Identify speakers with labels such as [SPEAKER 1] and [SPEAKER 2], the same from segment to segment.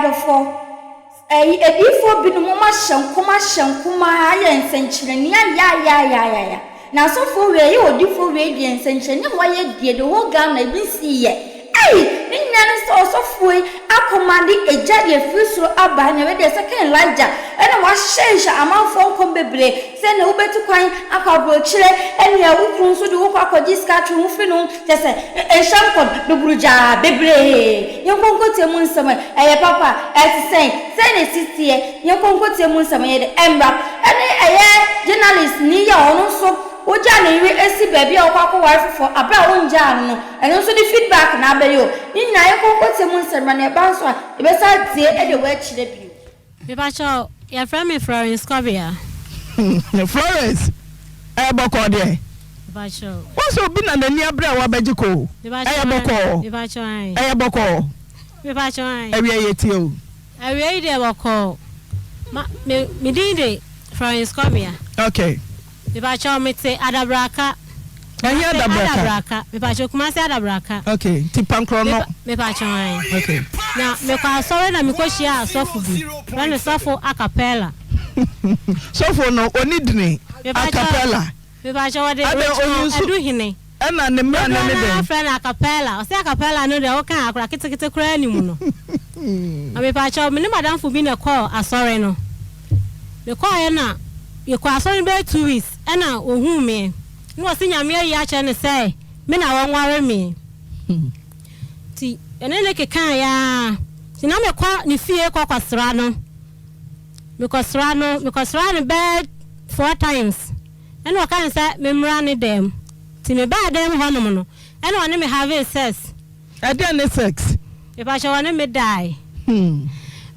[SPEAKER 1] adɔfoɔ, ɛyi adiyifoɔ binom wɔn ahyɛ nkɔm ahyɛ nkɔm ara ayɛ nsɛnkyerɛnne ayaayaayaya. Na asɔfoɔ wei ɛyɛ odiyifoɔ wei deɛ nsɛnkyerɛnne a wayɛ deɛ the whole Ghana ebi nsii yɛ. Ei! Ne nyinaa ne sɛ ɔsɔfoɔ yi akɔmande egya deɛ firi soro aba na wei deɛ second Elijah ɛna wahyehyɛ amanfoɔ nkɔm bebree sɛ ɛnna wobɛtu kwan akɔ aburokyire ɛnna wo kunu nso de wokɔ akɔgye sika atwe wo firi ne ho kyɛ sɛ nhyɛ nkɔm beburu gyaa bebree yɛnkɔ nkɔtie mu nsɛm ɛ ɛyɛ papa ɛte sɛn sɛn na ɛsi teɛ yɛnkɔ nkɔtie mu nsɛm yɛ de ɛmmra ɛne ɛyɛ journalist ni yɛ ɔno nso wogyaa ne yere asi baabi a wɔkɔ akɔware foforɔ aberɛ a wongyaa no no ɛno nso de feedback na abɛyɛ o ne nyinaa yɛnkɔ nkɔtie mu nsɛm mmra na ɛba nso a yɛbɛsan tie de wɔ akyire bio.
[SPEAKER 2] Mepakyɛw, yɛfrɛ me Florence Kɔbea.
[SPEAKER 3] Florence, ɛyɛ bɔkɔɔ deɛ?
[SPEAKER 2] Mepakyɛw.
[SPEAKER 3] Wohu sɛ obi na n'ani abere a wabɛgye koo? Ɛyɛ bɔkɔɔ?
[SPEAKER 2] Mepakyɛw ae.
[SPEAKER 3] Ɛyɛ bɔkɔɔ?
[SPEAKER 2] Mepakyɛw ae.
[SPEAKER 3] Awia yi yɛtie o.
[SPEAKER 2] Awia yi deɛ bɔkɔɔ. Ma, me, me din de Florence Kɔbea.
[SPEAKER 3] Okay.
[SPEAKER 2] Mepakyɛw mete Adabraka.
[SPEAKER 3] Ɛhe
[SPEAKER 2] Kumasi
[SPEAKER 3] Adabraka?
[SPEAKER 2] Adabraka. Mepakyɛw Kumasi Adabraka.
[SPEAKER 3] Okay, nti Pankorɔ no.
[SPEAKER 2] Mepakyɛw ae.
[SPEAKER 3] Okay.
[SPEAKER 2] Na mekɔ asɔre na mekɔ hyia asɔfo bi. Frɛ no sɔfo acapella.
[SPEAKER 3] Sɔfo no oni dini acapella.
[SPEAKER 2] Mepakyɛw wɔde Richmond Aduhene.
[SPEAKER 3] Ɛna ne mmra no ne
[SPEAKER 2] Dodoɔ no ara
[SPEAKER 3] dɛn?
[SPEAKER 2] frɛ no acapella. Ɔse acapella no deɛ woka a akora ketekete koraa nim no. Na mepakyɛw me ne m'adamfo bi na ɛkɔɔ asɔre no. Mekɔeɛ na yɛkɔɔ asɔre no bɛyɛ 2 weeks ɛna ɔhuu me na ɔse Nyame ayi akyerɛ no sɛ me na wɔnware me. Nti yɛne no kekaeɛ ara nti na mekɔ ne fie kɔ kɔsra no. Mekɔsra no mekɔsraa no bɛyɛ four times ɛna ɔka ne sɛ memmra ne dan mu. Nti mebaa dan mu hɔnom no ɛna ɔne me havee sex.
[SPEAKER 3] Ɛdeɛn ne sex?
[SPEAKER 2] Mepakyɛw ɔne me dae.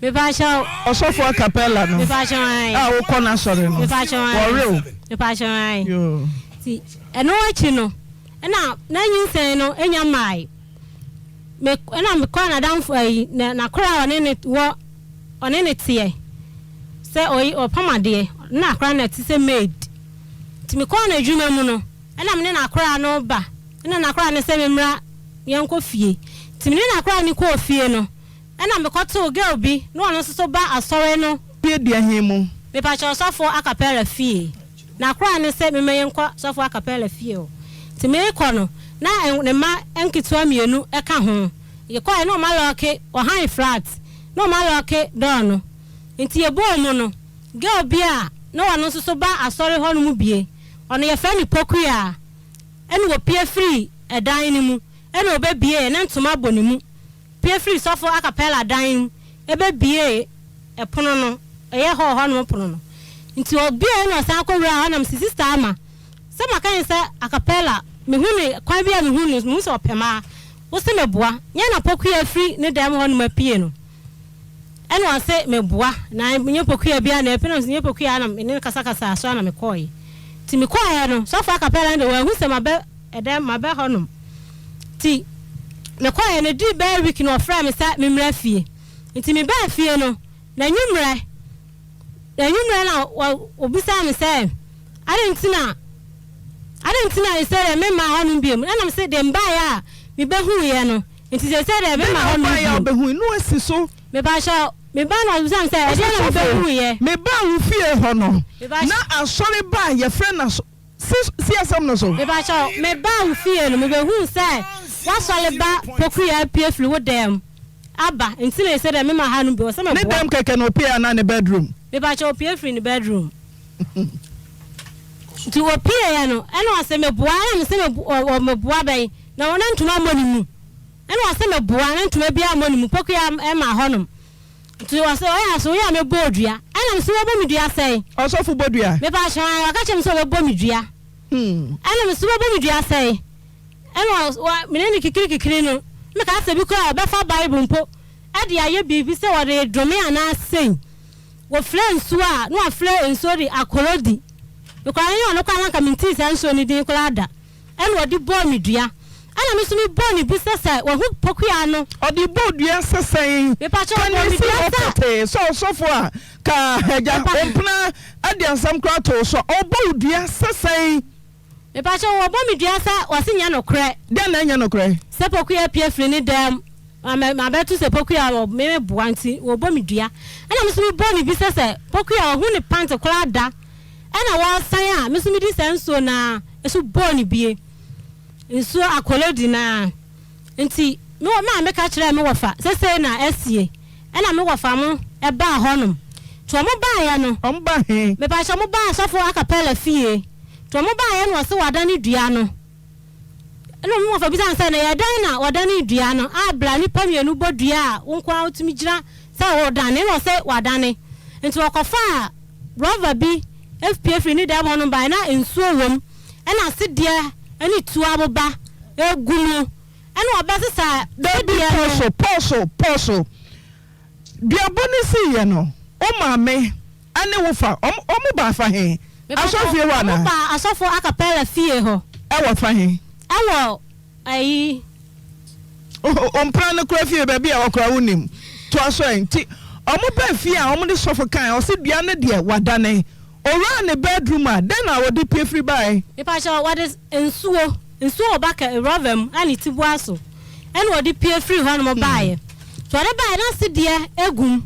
[SPEAKER 2] Mepakyɛw.
[SPEAKER 3] Ɔsɔfo acapella no
[SPEAKER 2] Mepakyɛw ae.
[SPEAKER 3] a wokɔ n'asɔre no,
[SPEAKER 2] Mepakyɛw ae.
[SPEAKER 3] wɔwe wo?
[SPEAKER 2] Mepakyɛw ae.
[SPEAKER 3] Yoo.
[SPEAKER 2] Nti ɛno akyi no ɛna na nyinsɛn no nya mmae. Me ɛna mekɔɔ n'adamfo ayi na n'akora a ɔne ne wɔ ɔne ne teɛ sɛ ɔyi ɔpam adeɛ na akora no ɛte sɛ maid. Nti mekɔɔ n'adwuma mu no ɛna me ne n'akora no ba ɛna n'akora no sɛ memmra yɛnkɔ fie. Nti me ne n'akora no kɔɔ fie no ɛna mekɔtoo girl bi na ɔno nso so ba asɔre no.
[SPEAKER 3] Fie deɛ he mu?
[SPEAKER 2] Mepakyɛw sɔfo acapella fie. N'akora no sɛ memma yɛnkɔ sɔfo acapella fie hɔ. Nti meekɔ no na ne mma nketewa mmienu ka ho. Yɛkɔeɛ na wɔn alɔɔke, ɔhan flat, na wɔn alɔɔke door no. Nti yɛbɔɔ mu no, girl bi a na ɔno nso so ba asɔre hɔ nom bie, ɔno yɛfrɛ no Pokuyaa, ɛna ɔpue firii ɛdan no mu ɛna ɔbɛbieeɛ, na ntoma bɔ ne mu. Pue firii sɔfo acapella dan mu ɛbɛbiee ɛpono no, ɛyɛ hall hɔ nom pono no. Nti ɔbieeɛ na ɔsan kɔ wuraa hɔ na mese Sister Ama, sɛ maka ne sɛ acapella, mehu no, kwan bi a mehu no, mehu sɛ ɔpɛ maa, wo se meboa, nyɛ na Pokuya firi ne dan mu hɔ nom apue no. Ɛna ɔse meboa, na nyɛ Pokuya biara na apue, na mese nyɛ Pokuya na me ne no kasakasaa so ara na mekɔeɛ. Nti mekɔeɛ no, sɔfo acapella no deɛ wanhu sɛ maba ɛdɛm, maba hɔ nom. Nti mekɔeɛ no, ɛdii bɛyɛ week no ɔfrɛɛ me sɛ memmra fie. Nti mebaa fie no, n'anwummerɛ, n'anwummerɛ na ɔbisaa me sɛ, adɛn nti na, adɛn nti na seesei deɛ memmaa hɔnom bio? Ɛna mese, deɛ mebaeɛ a mebɛhuiɛ no, nti seesei deɛ
[SPEAKER 3] Dɛn
[SPEAKER 2] memma
[SPEAKER 3] na
[SPEAKER 2] hɔnom
[SPEAKER 3] wobaeɛ a
[SPEAKER 2] bio.
[SPEAKER 3] wobɛhui? Na wasi so.
[SPEAKER 2] Mepakyɛw, mebaa na ɔbisaa me sɛ, ɛdeɛn na
[SPEAKER 3] Ɔsɔfo,
[SPEAKER 2] mebɛhuiɛ?
[SPEAKER 3] mebaa wo fie hɔ no,
[SPEAKER 2] Mepakyɛw.
[SPEAKER 3] na asɔre ba a yɛfrɛ no aso. Si si asɛm no so.
[SPEAKER 2] Mepakyɛw, mebaa wo fie no, mebehuu sɛ w'asɔre ba Pokuya apue firi wo dan mu aba, nti na ese dɛ mema ha no bi, ɔsɛ
[SPEAKER 3] Ne
[SPEAKER 2] meboa.
[SPEAKER 3] dɛm kɛkɛ na opue anaa ne bedroom?
[SPEAKER 2] Mepakyɛw, opue firi ne bedroom. Nti opieeɛ no, ɛna ɔse meboa, ɛna mese me meboa bɛn, na na ntoma mmɔ ne mu. Ɛna ɔse meboa, na ntoma biara mmɔ ne mu, Pokuya ɛma hɔnom. Nti ɔse ɔyɛ aso woyɛ a mɛbɔ wo dua. Ɛna mese wobɛbɔ me dua sɛn?
[SPEAKER 3] Ɔsɔfo bɔ dua.
[SPEAKER 2] Mepakyɛw ae, ɔka kyerɛ me sɛ ɔbɛbɔ me dua. Ɛna mese wobɛbɔ me dua sɛn? Ɛna ɔ mene no kikiri kikiri no, meka sɛ bi koraa a ɔbɛfa Bible mpo de ayɛ biribi sɛ ɔde redome anaa sei. Wɔfrɛ nsuo a, na wafrɛ nsuo de akorodi. Me koraa ɛnyɛ ɔno koraa na anka mentee saa nsuo no din koraa da. Ɛna ɔde bɔɔ me dua. Ɛna me nso me bɔɔ ne bu sɛ sɛ wahu pokua no.
[SPEAKER 3] Ɔde bɔɔ dua sɛ sɛn?
[SPEAKER 2] Mepakyɛ
[SPEAKER 3] Ka
[SPEAKER 2] ɔbɔɔ
[SPEAKER 3] nea
[SPEAKER 2] me
[SPEAKER 3] esi
[SPEAKER 2] dua
[SPEAKER 3] hɔ
[SPEAKER 2] sɛ.
[SPEAKER 3] pɔtee sɛ ɔsɔfo a ka agya
[SPEAKER 2] Mepa.
[SPEAKER 3] wo mpena adi asɛm koraa too so a, ɔbɔ wo dua sɛ sɛn?
[SPEAKER 2] Mepakyɛ wɔbɔ me dua sɛ wɔse nyɛ nokorɛ.
[SPEAKER 3] Dɛn na ɛnyɛ nokorɛ?
[SPEAKER 2] Sɛ pokua apue afiri ne dan mu. Mabɛto sɛ Pokuya wɔ me me boa nti wɔbɔ me dua. Ɛna me nso mebɔ ne bi sɛ sɛ Pokuya ɔhu ne pant koraa da ɛna wɔresan a me nso medi saa nsuo no ara nso bɔɔ ne bie. Nsuo akɔlɔdi no ara nti me wɔ maame ka kyerɛɛ me wɔfa sɛ sei na asie ɛna me wɔfa mo baa hɔnom. Nti wɔn baeɛ no.
[SPEAKER 3] Wɔn ba he?
[SPEAKER 2] Mepakyɛ wɔn baa sɔfo akapɛla fie. Nti wɔn baeɛ na wɔse wɔadane dua no. Ɛnna wɔn wɔfa bisaa no sɛ, Na ɛyɛ dɛn na wɔdanee dua no? A Bere a nnipa mmienu bɔ dua a, wo nko ara wotumi gyina sɛ woredane. Ɛnna ɔse wadane. Enti wɔkɔfaa rɔba bi pue firii ne dan mu hɔnom baeɛ, na nsuo wom, ɛnna sedeɛ ne tuo aboba gu mu. Ɛnna wɔbɛsesaa
[SPEAKER 3] Dabi,
[SPEAKER 2] sedeɛ no.
[SPEAKER 3] pɔ so, pɔ so, pɔ so. Duabɔ no siiɛ no, wo maame ne wo fa, wɔn, wɔn baa fa he?
[SPEAKER 2] Mepakyɛw,
[SPEAKER 3] Asɔrefie hɔ
[SPEAKER 2] wɔn
[SPEAKER 3] anaa?
[SPEAKER 2] baa asɔfo acapella fie hɔ.
[SPEAKER 3] Ɛwɔ fa he?
[SPEAKER 2] Ɛwɔ ayi.
[SPEAKER 3] Wo mpena no koraa fie, baabi a ɛwɔ koraa wonnim. Toa so ɛ. Nti wɔn baa fie a wɔn de sɔfo kae, ɔse dua no deɛ wadane. Owuraa ne bedroom a, dɛn na ɔde pue firi baeɛ?
[SPEAKER 2] Mepakyɛw, wɔde nsuo, nsuo wɔ bucket, rɔba mu a ne ti bua so, ɛna ɔde pue firii hɔnom baeɛ. Nti ɔde baeɛ na sedeɛ gu mu.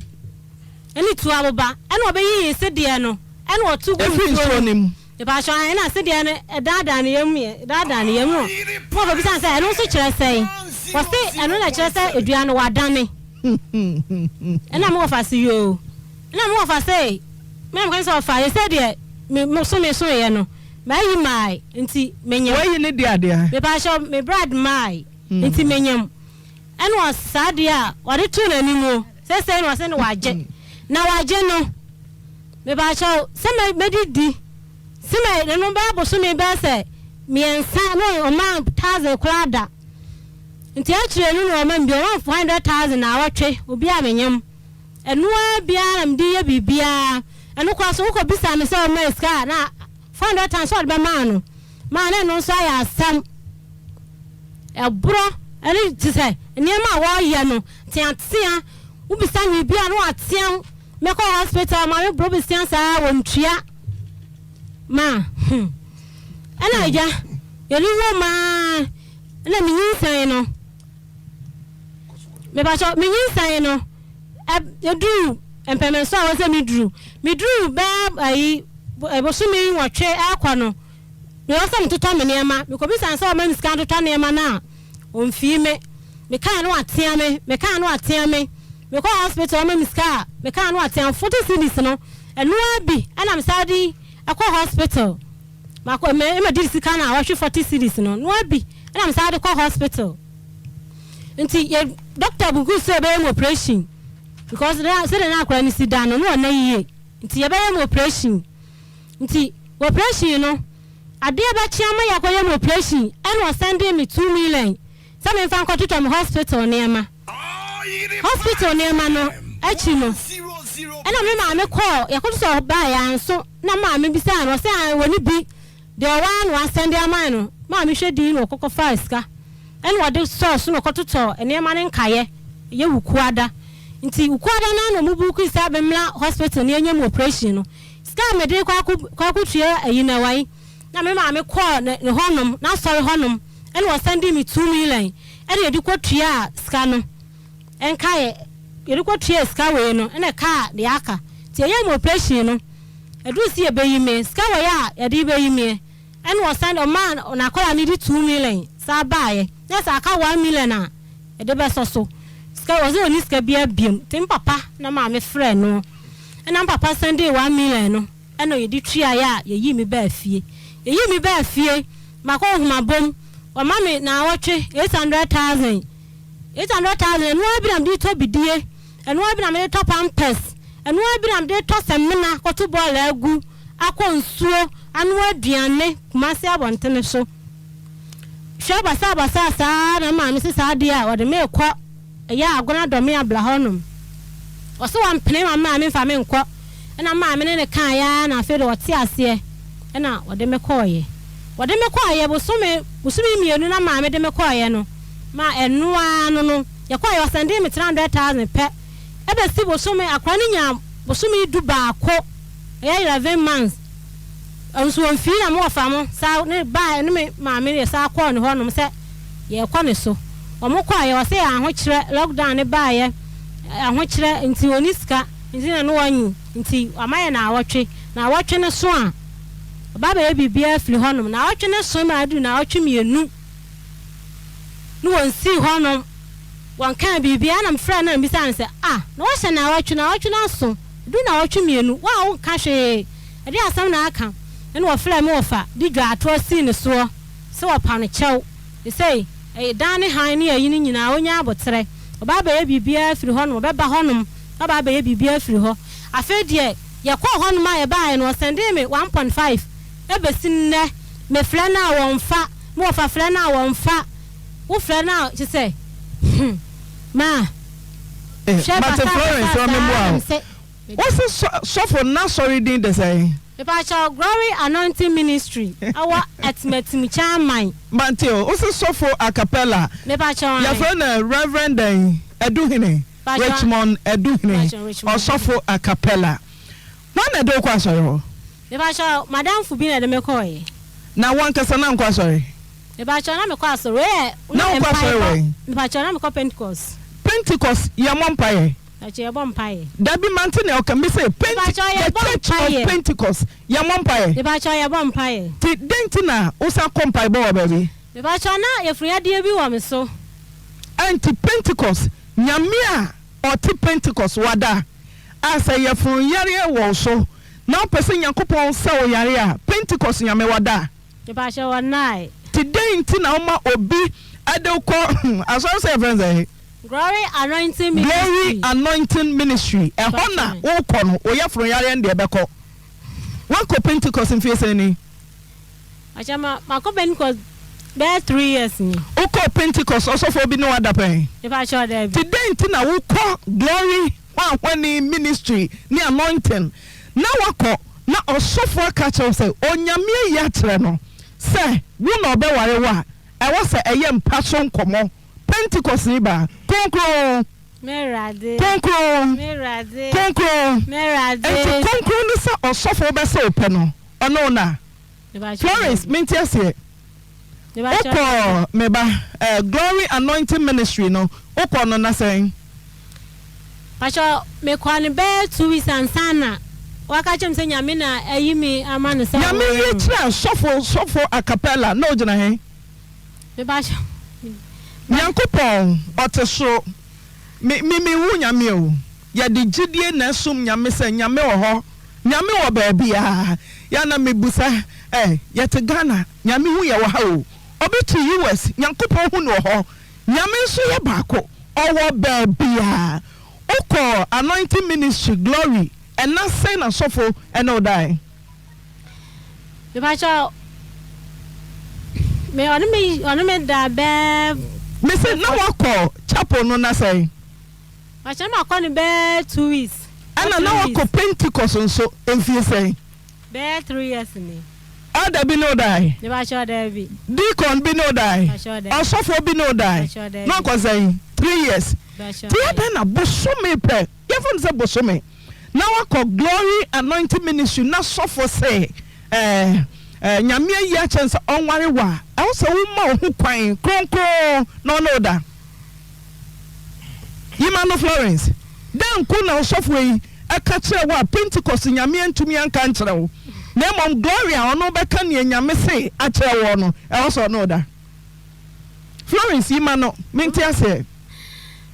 [SPEAKER 2] Ɛne tuo aboba ɛna ɔbɛyiyi sedeɛ no ɛna ɔto gu
[SPEAKER 3] Ɛfiri
[SPEAKER 2] nsuo
[SPEAKER 3] nsuo
[SPEAKER 2] no
[SPEAKER 3] no mu.
[SPEAKER 2] Mepakyɛw ae ɛna sedeɛ no ɛdaadaa ne yam yɛ ɛdaadaa ne yam no na ɔbɛbisa no sɛ ɛno nso kyerɛ sɛn ɔse ɛno na ɛkyerɛ sɛ dua no wadane ɛna me wɔfa se yoo ɛna me wɔfa se me na meka sɛ ɔfa yɛ sɛ deɛ me me so me so yɛ no mayi mae nti menyam
[SPEAKER 3] Wayi ne deɛ adeɛ.
[SPEAKER 2] Mepakyɛw me brad mae nti menyam Ɛna ɔsaa deɛ a ɔde too n'anim o, seesei na ɔse no wagye. Na wagye no, mepakyɛw, sɛ mɛ mɛdidi, se mɛ ne no bɛyɛ bosome bɛyɛ sɛ mmiɛnsa na ɔmaa thousand koraa da. Nti akyire no na ɔma me bi, ɔma me 400,000 naawɔtwe, obi a menyem. Ɛno ara biara na mede yɛ biribiara. Ɛno koraa so wokɔbisa me sɛ ɔmaa sika a, na 400,000 sɛ ɔde bɛmaa no, maa na ɛno nso ayɛ asɛm. Ɛborɔ ne te sɛ nneɛma a wɔyɛ no teatea wobisa no biribi a na watea wo mɛkɔ hospital maame borɔ besia saa wɔntua ma hmm ɛna agya yɛne wɔ maa ɛna menyinsɛn no mepakyɛ menyinsɛn no ɛduru mpɛmɛnso a wɔsɛ meduru meduru bɛɛ ayi bosome nwɔtwe ɛkɔ no Mewɔ sɛ metotɔ me nneɛma. Mekɔbisaa no sɛ ɔmma me sika ntotɔ nneɛma no a, ɔmfii me. Mekaa no watea me, mekaa no watea me. Mekɔɔ hospital ɔmma me sika a, mekaa no watea me. 40 cedis no, ɛno ara bi na mesan de kɔ hospital. Makɔ, me, madi sika no a wɔhwe 40 cedis no, ɛno ara bi na mesan de kɔ hospital. Nti yɛ, doctor buguu sɛ ɔbɛyɛ me operation because na sɛdeɛ na akwadaa no si da no, na ɔnna yie. Nti yɛbɛyɛ me operation. Nti operation no adeɛ bɛkye ama yɛakɔyɛ me operation ɛna ɔsɛndee me 2 million sɛ memfa nkɔtotɔ me hospital nneɛma. Hospital nneɛma no akyi no ɛna me maame kɔɔ yɛkɔtotɔ baeɛ anso na maame bisaa no ɔsɛ ae wɔne bi deɛ ɔwɔ ara na wasɛnde ama no. Maame hwɛ din na ɔkɔkɔ faa sika ɛna ɔde sɔɔ so na ɔkɔtotɔ nneɛma no nkaeɛ ɛyɛ Wukuada nti Wukuada no ara na ɔmo buukui sɛ memmra hospital na yɛnyɛ me operation no. Sika a mede rekɔ akɔ akɔtua ayi no ɛwɔ he? Na me maame kɔɔ ne ne hɔnom, n'asɔre hɔnom, ɛna ɔsɛndee me 2 million ɛna yɛde kɔtuaa sika no. Ɛnkaeɛ, yɛde kɔtuaa sika wei no, ɛna ɛkaa deɛ aka. Nti yɛyɛɛ me operation no, ɛduru sɛ yɛbɛyi me, sika wei a yɛde rebɛyi meɛ, ɛna ɔsɛnd, ɔmaa n'akwadaa no de 2 million san baeɛ. Na sɛ aka 1 million a, yɛde bɛsɔ so. Sika, ɔse ɔnni sika biara biom. Nti me papa na maame frɛɛ no. Ɛna me papa sɛndee 1 million no ɛna yɛde tuaeɛ a yɛyii me baa fie. Yɛyii me baa fie, makɔ nhomabom, wɔma me naawɔtwe 800,000. 800,000 ɛno ara bi na mede tɔ bidie, ɛno ara bi na mede tɔ pampers, ɛno ara bi na mede tɔ samina kɔto bɔɔla agu, akɔ nsuo, anoa aduane Kumasi abɔntene so. Hwɛ basaabasaa saa na me maame se saa adeɛ a ɔde me rekɔ Ɛyɛ a Agona dɔ me abla hɔ nom. Ɔse wampene ma me maame mfa me nkɔ ɛna me maame ne no kaeɛ ara na afei deɛ ɔte aseɛ ɛna ɔde me kɔeɛ. Ɔde me kɔeɛ bosome bosome mmienu na maame de me kɔeɛ no ma ɛno ara no no yɛkɔeɛ ɔsɛndee me 300,000 pɛ ɛbɛsi bosome akwadaa no nyaa bosome du baako ɛyɛ 11 months nso ɔmfii na me wɔfa mo saa ne baa ne me maame yɛ saa kɔɔ ne hɔ nom sɛ yɛrekɔ ne so. Wɔn kɔeɛ ɔse ahokyerɛ lockdown no baeɛ ahokyerɛ nti ɔnni sika nti na ne wɔnyi nti wama yɛ naawɔtwe. Naawɔtwe no so a ɔba abɛyɛ biribiara firi hɔnom. Naawɔtwe no so ma aduru naawɔtwe mmienu ne wɔnsii hɔnom wɔnkaa biribiara ɛna mefrɛɛ no na mebisaa no sɛ ah na woahyɛ naawɔtwe naawɔtwe no aso aduru naawɔtwe mmienu wo a wonka hwee ɛdeɛn asɛm na aka ɛna wɔfrɛɛ me wɔfa de dwaatoa sii ne soɔ sɛ wɔpa no kyɛw sesei ɛyɛ dan ne hann ne ayi no nyinaa ɔnya aboterɛ ɔba abɛyɛ biribiara firi hɔnom ɔbɛba hɔnom na ɔba abɛyɛ biribiara firi hɔ afei deɛ yɛkɔɔ hɔnom a yɛbaeɛ no ɔsɛndee me 1.5 ɛbɛsi nnɛ mefrɛ no a wɔmfa Me wɔfa frɛ no a wɔnfa, wo frɛ no a kyesɛ hmm ma hwɛ
[SPEAKER 3] Mate
[SPEAKER 2] basaa
[SPEAKER 3] Florence
[SPEAKER 2] basaa
[SPEAKER 3] ma
[SPEAKER 2] saa
[SPEAKER 3] memmoa
[SPEAKER 2] na
[SPEAKER 3] wo.
[SPEAKER 2] me se.
[SPEAKER 3] Wo se sɔfo n'asɔre din de sɛn?
[SPEAKER 2] Mepakyɛw Glory Anointing Ministry ɛwɔ Atimatim Kyaman.
[SPEAKER 3] Mate o, wo se sɔfo acapella,
[SPEAKER 2] Mepakyɛw ae.
[SPEAKER 3] yɛfrɛ no Reverend dɛn? Aduhene,
[SPEAKER 2] Mepakyɛw
[SPEAKER 3] Richmond Aduhene,
[SPEAKER 2] Mepakyɛw Richmond
[SPEAKER 3] ɔsɔfo acapella. Hwan na ɛde wo kɔ asɔre hɔ?
[SPEAKER 2] Mepakyɛw, m'adamfo bi na ɛde me kɔeɛ.
[SPEAKER 3] Na wo ankasa na nkɔ asɔre?
[SPEAKER 2] Mepakyɛw, na mekɔ asɔre. Wei yɛ
[SPEAKER 3] Na
[SPEAKER 2] na
[SPEAKER 3] wokɔ asɔre
[SPEAKER 2] mpaebɔ.
[SPEAKER 3] wɛn?
[SPEAKER 2] Mepakyɛw, na mekɔ Pentecost.
[SPEAKER 3] Pentecost, yɛmmɔ mpaeɛ?
[SPEAKER 2] Mepakyɛw, yɛbɔ mpaeɛ.
[SPEAKER 3] Dabi, mante nea woka. Mese Pente,
[SPEAKER 2] Mepakyɛw,
[SPEAKER 3] the
[SPEAKER 2] yɛbɔ
[SPEAKER 3] Church of
[SPEAKER 2] mpaeɛ.
[SPEAKER 3] Pentecost, yɛmmɔ mpaeɛ?
[SPEAKER 2] Mepakyɛw, yɛbɔ mpaeɛ.
[SPEAKER 3] Nti dɛn nti na wosan kɔ mpaebɔ wɔ baabi?
[SPEAKER 2] Mepakyɛw, na yafunuyadeɛ bi wɔ me so.
[SPEAKER 3] Ɛnti Pentecost, Nyame a ɔte Pentecost, wada? A Sɛ yafunu yareɛ wɔ wo so na wopɛ sɛ Nyankopɔn sa wo yareɛ a, Pentecost Nyame wada?
[SPEAKER 2] Mepakyɛ wɔ nnae.
[SPEAKER 3] Nti dɛn nti na woma obi de wo kɔ asɔre sɛ yɛfrɛ no sɛn?
[SPEAKER 2] Glory Anointing
[SPEAKER 3] Glory
[SPEAKER 2] Ministry.
[SPEAKER 3] Anointing Ministry, ɛhɔ na
[SPEAKER 2] Mepakyɛ.
[SPEAKER 3] wokɔ no, wo yafunu yareɛ no deɛ ɛbɛkɔ. Woakɔ Pentecost mfie sɛn ni?
[SPEAKER 2] Ɔkyɛ ma makɔ Pentecost bɛyɛ three years ni.
[SPEAKER 3] Wokɔɔ Pentecost ɔsɔfoɔ bi ne wo ada pɛn?
[SPEAKER 2] Mepakyɛw daabi.
[SPEAKER 3] Nti dɛn nti na wokɔ Glory Hwanhwani Ministry ne Anointing na woakɔ na ɔsɔfoɔ aka akyerɛ wo sɛ Onyame ayi akyerɛ no sɛ wo na ɔbɛware wo a ɛwɔ sɛ ɛyɛ mpa so nkɔmmɔ Pentecostni baa kronkron
[SPEAKER 2] M'Awurade.
[SPEAKER 3] Kronkron
[SPEAKER 2] M'Awurade.
[SPEAKER 3] Kronkron
[SPEAKER 2] M'Awurade.
[SPEAKER 3] Nti kronkron ne sɛ ɔsɔfoɔ bɛsɛ wo pɛ no ɔne wo na? Florence mente aseɛ wokɔ me ba eh, Glory Anointing Ministry no wokɔ no na sɛn?
[SPEAKER 2] Pakyɛ mekɔ no bɛyɛ 2 weeks ansa na waka kyerɛ me sɛ Nyame na ayi me ama no sɛ
[SPEAKER 3] Nyame yi kyerɛ sɔfo sɔfo acapella na ogyina he?
[SPEAKER 2] Mepakyɛ.
[SPEAKER 3] Nyankopɔn ɔte soro me me me wu Nyame o yɛde gyidie na ɛsom Nyame sɛ Nyame wɔ hɔ Nyame wɔ baabiaa yɛ a na me busa eh yɛte Ghana Nyame hu yɛ wɔ ha o obi te US Nyankopɔn hu no wɔ hɔ Nyame nso yɛ baako ɔwɔ baabiaa wokɔ Anointing Ministry Glory ɛna sɛn na sɔfo ɛne wo dae?
[SPEAKER 2] Mepakyɛw, me ɔne me ɔne me da bɛɛ.
[SPEAKER 3] Mese na wakɔ chapel no na sɛn?
[SPEAKER 2] Mepakyɛw na makɔ no bɛɛ 2 weeks.
[SPEAKER 3] Ɛna na wakɔ Pentecost nso mfie sɛn?
[SPEAKER 2] Bɛyɛ 3 years ni.
[SPEAKER 3] Elder bi ne wo dae?
[SPEAKER 2] Mepakyɛw daabi.
[SPEAKER 3] Deacon bi ne wo dae?
[SPEAKER 2] Mepakyɛw daabi.
[SPEAKER 3] Ɔsɔfoɔ bi ne wo dae?
[SPEAKER 2] Mepakyɛw daabi.
[SPEAKER 3] Na wakɔ sɛn? 3 years.
[SPEAKER 2] Mepakyɛw
[SPEAKER 3] Nti
[SPEAKER 2] daabi.
[SPEAKER 3] adɛn na bosome pɛ, yɛmfa no sɛ bosome, na wakɔ Glory Anointing Ministry na sɔfo se eh, eh, Nyame ayi akyerɛ no sɛ ɔnware wo a, ɛwɔ sɛ woma wo ho kwan kronkron na ɔne wo da. Yima no Florence, dɛn nko na ɔsɔfo yi ɛka kyerɛ wo a Pentecost Nyame antumi anka ankyerɛ wo, na mmom Glory a ɔno bɛka nea Nyame se akyerɛ woɔ no, ɛwɔ sɛ ɔne wo da. Florence yi ma no mente aseɛ.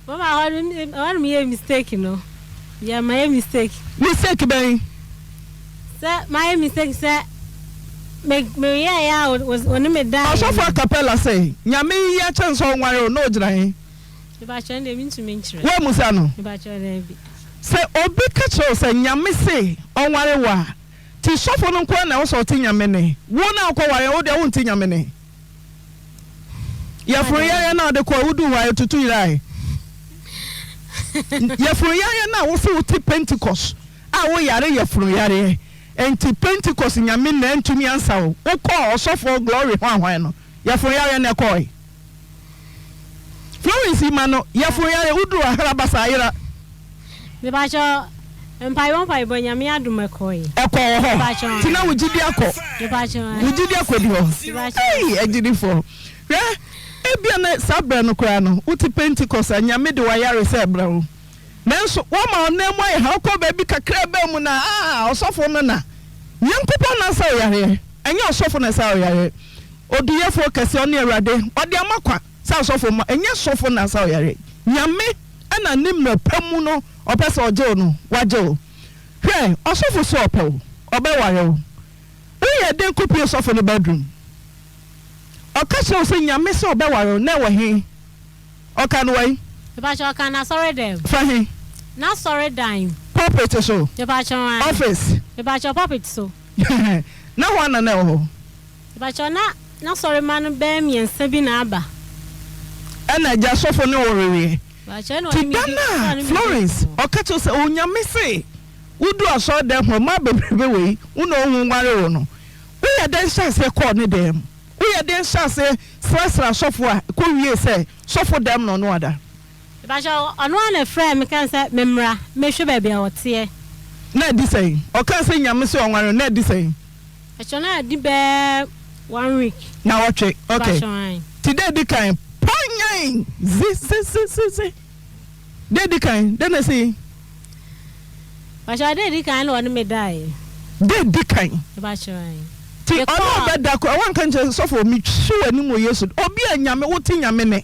[SPEAKER 2] Mama hɔ no hɔ no meyɛ mistake no yɛ mayɛ mistake.
[SPEAKER 3] Mistake bɛn?
[SPEAKER 2] Sɛ mayɛ mistake sɛ me meyɛ yɛ a ɔne me da.
[SPEAKER 3] Ɔsɔfo acapella sɛ Nyame yi akyɛ no sɛ ɔnware wo na ɔgyina he?
[SPEAKER 2] Mepakyɛw ɛno deɛ mentumi nkyerɛ.
[SPEAKER 3] Woamusa no?
[SPEAKER 2] Mepakyɛw daabi.
[SPEAKER 3] Sɛ obi ka kyerɛ wo sɛ Nyame se ɔnware wo a, nti sɔfo no nko ara na ɛwɔ sɛ ɔte Nyame nne? Wo no a wokɔware no wo deɛ wonte Nyame nne? Yafunu yareɛ no a wode kɔɔ woduu hɔ a ɛtutu yerae. Yafunu yareɛ no a wose wote Pentecost a woyare yafunu yareɛ nti Pentecost nyame na antumi ansa wo wokɔɔ ɔsɔfoɔ glory hwanhwan no yafunu yareɛ no ɛkɔɔe. Florence yi ma no yafunu yareɛ woduru hɔ ahra basaa yera.
[SPEAKER 2] Mepakyɛw mpaebɔ mpaebɔ Nyame adom ɛkɔe.
[SPEAKER 3] Ɛkɔɔ hɔ nti na wo gyidi akɔ wo gyidi akɔdi hɔ ei agyidifoɔ hwɛ. Ebia na saa berɛ no koraa no, wote Pentecost a Nyame de w'ayaresa rebrɛ wo. Nanso woama wo nan mu ayɛ ha, wokɔ baabi kakra baa mu no a, ah, ɔsɔfo no na. Nyankopɔn na asa wo yareɛ, ɛnyɛ ɔsɔfo na ɛsa wo yareɛ. Oduyɛfoɔ kɛseɛ, ɔne Awurade, ɔde ama kwa sɛ asɔfo mma, ɛnyɛ sɔfo na asa wo yareɛ. Nyame na ne mmerɛ pa mu no ɔpɛ sɛ ɔgye wo no, wagye wo. Hwɛ, ɔsɔfo se ɔpɛ wo, ɔbɛware wo. Woyɛ dɛn kɔpue sɔfo no bedroom? Ɔka kyerɛ wo sɛ Nyame sɛ ɔbɛware wo, na ɛwɔ he? Ɔka no wai?
[SPEAKER 2] Mepakyɛ ɔka n'asɔre dɛm.
[SPEAKER 3] Fa he?
[SPEAKER 2] N'asɔre dan.
[SPEAKER 3] Pulpit so?
[SPEAKER 2] Mepakyɛ ae.
[SPEAKER 3] Office?
[SPEAKER 2] Mepakyɛ pulpit so.
[SPEAKER 3] Na hwan na na ɛwɔ hɔ?
[SPEAKER 2] Mepakyɛ na n'asɔremma no bɛyɛ mmiɛnsa bi na aba.
[SPEAKER 3] Ɛna agya sɔfo ne wo weweɛ.
[SPEAKER 2] Mepakyɛ ɛna
[SPEAKER 3] Nti
[SPEAKER 2] ɔne me
[SPEAKER 3] da
[SPEAKER 2] di
[SPEAKER 3] no
[SPEAKER 2] ɛna
[SPEAKER 3] a
[SPEAKER 2] ɔne me di
[SPEAKER 3] Florence
[SPEAKER 2] nkɔmmɔ.
[SPEAKER 3] ɔka kyerɛ wo sɛ Onyame se wodu asɔre dɛm hɔ mmaa bebrebe wei wo na ɔhu nware wo no, woyɛ dɛn hyɛɛ aseɛ kɔɔ ne dan mu? Woyɛ dɛn hyɛɛ aseɛ srasraa sɔfo a ɛkɔ wiee sɛ sɔfo dɛm na ɔne wo ada?
[SPEAKER 2] Mepakyɛw, ɔno ara na ɛfrɛɛ me kae sɛ memmra mmɛhwɛ baabi a ɔteɛ.
[SPEAKER 3] Na adi sɛn? Ɔkaa sɛ Nyame se ɔnware no, na adi sɛn?
[SPEAKER 2] Mepakyɛw, na adi bɛyɛ one week.
[SPEAKER 3] Naawɔtwe, ok.
[SPEAKER 2] Mepakyɛw, ae.
[SPEAKER 3] Nti da edi kan, panyan! Zi zi zi zi zi. Da edi kan, dɛn na esii?
[SPEAKER 2] Mepakyɛw, da edi kan na ɔne me daeɛ.
[SPEAKER 3] Da edi kan.
[SPEAKER 2] Mepakyɛw, ae.
[SPEAKER 3] Nti ɔne wo bɛda koraa, woanka nkyerɛ sɛ, Sɔfo, mehwe w'anim wɔ Yesu, obi a Nyame, wote Nyame nne.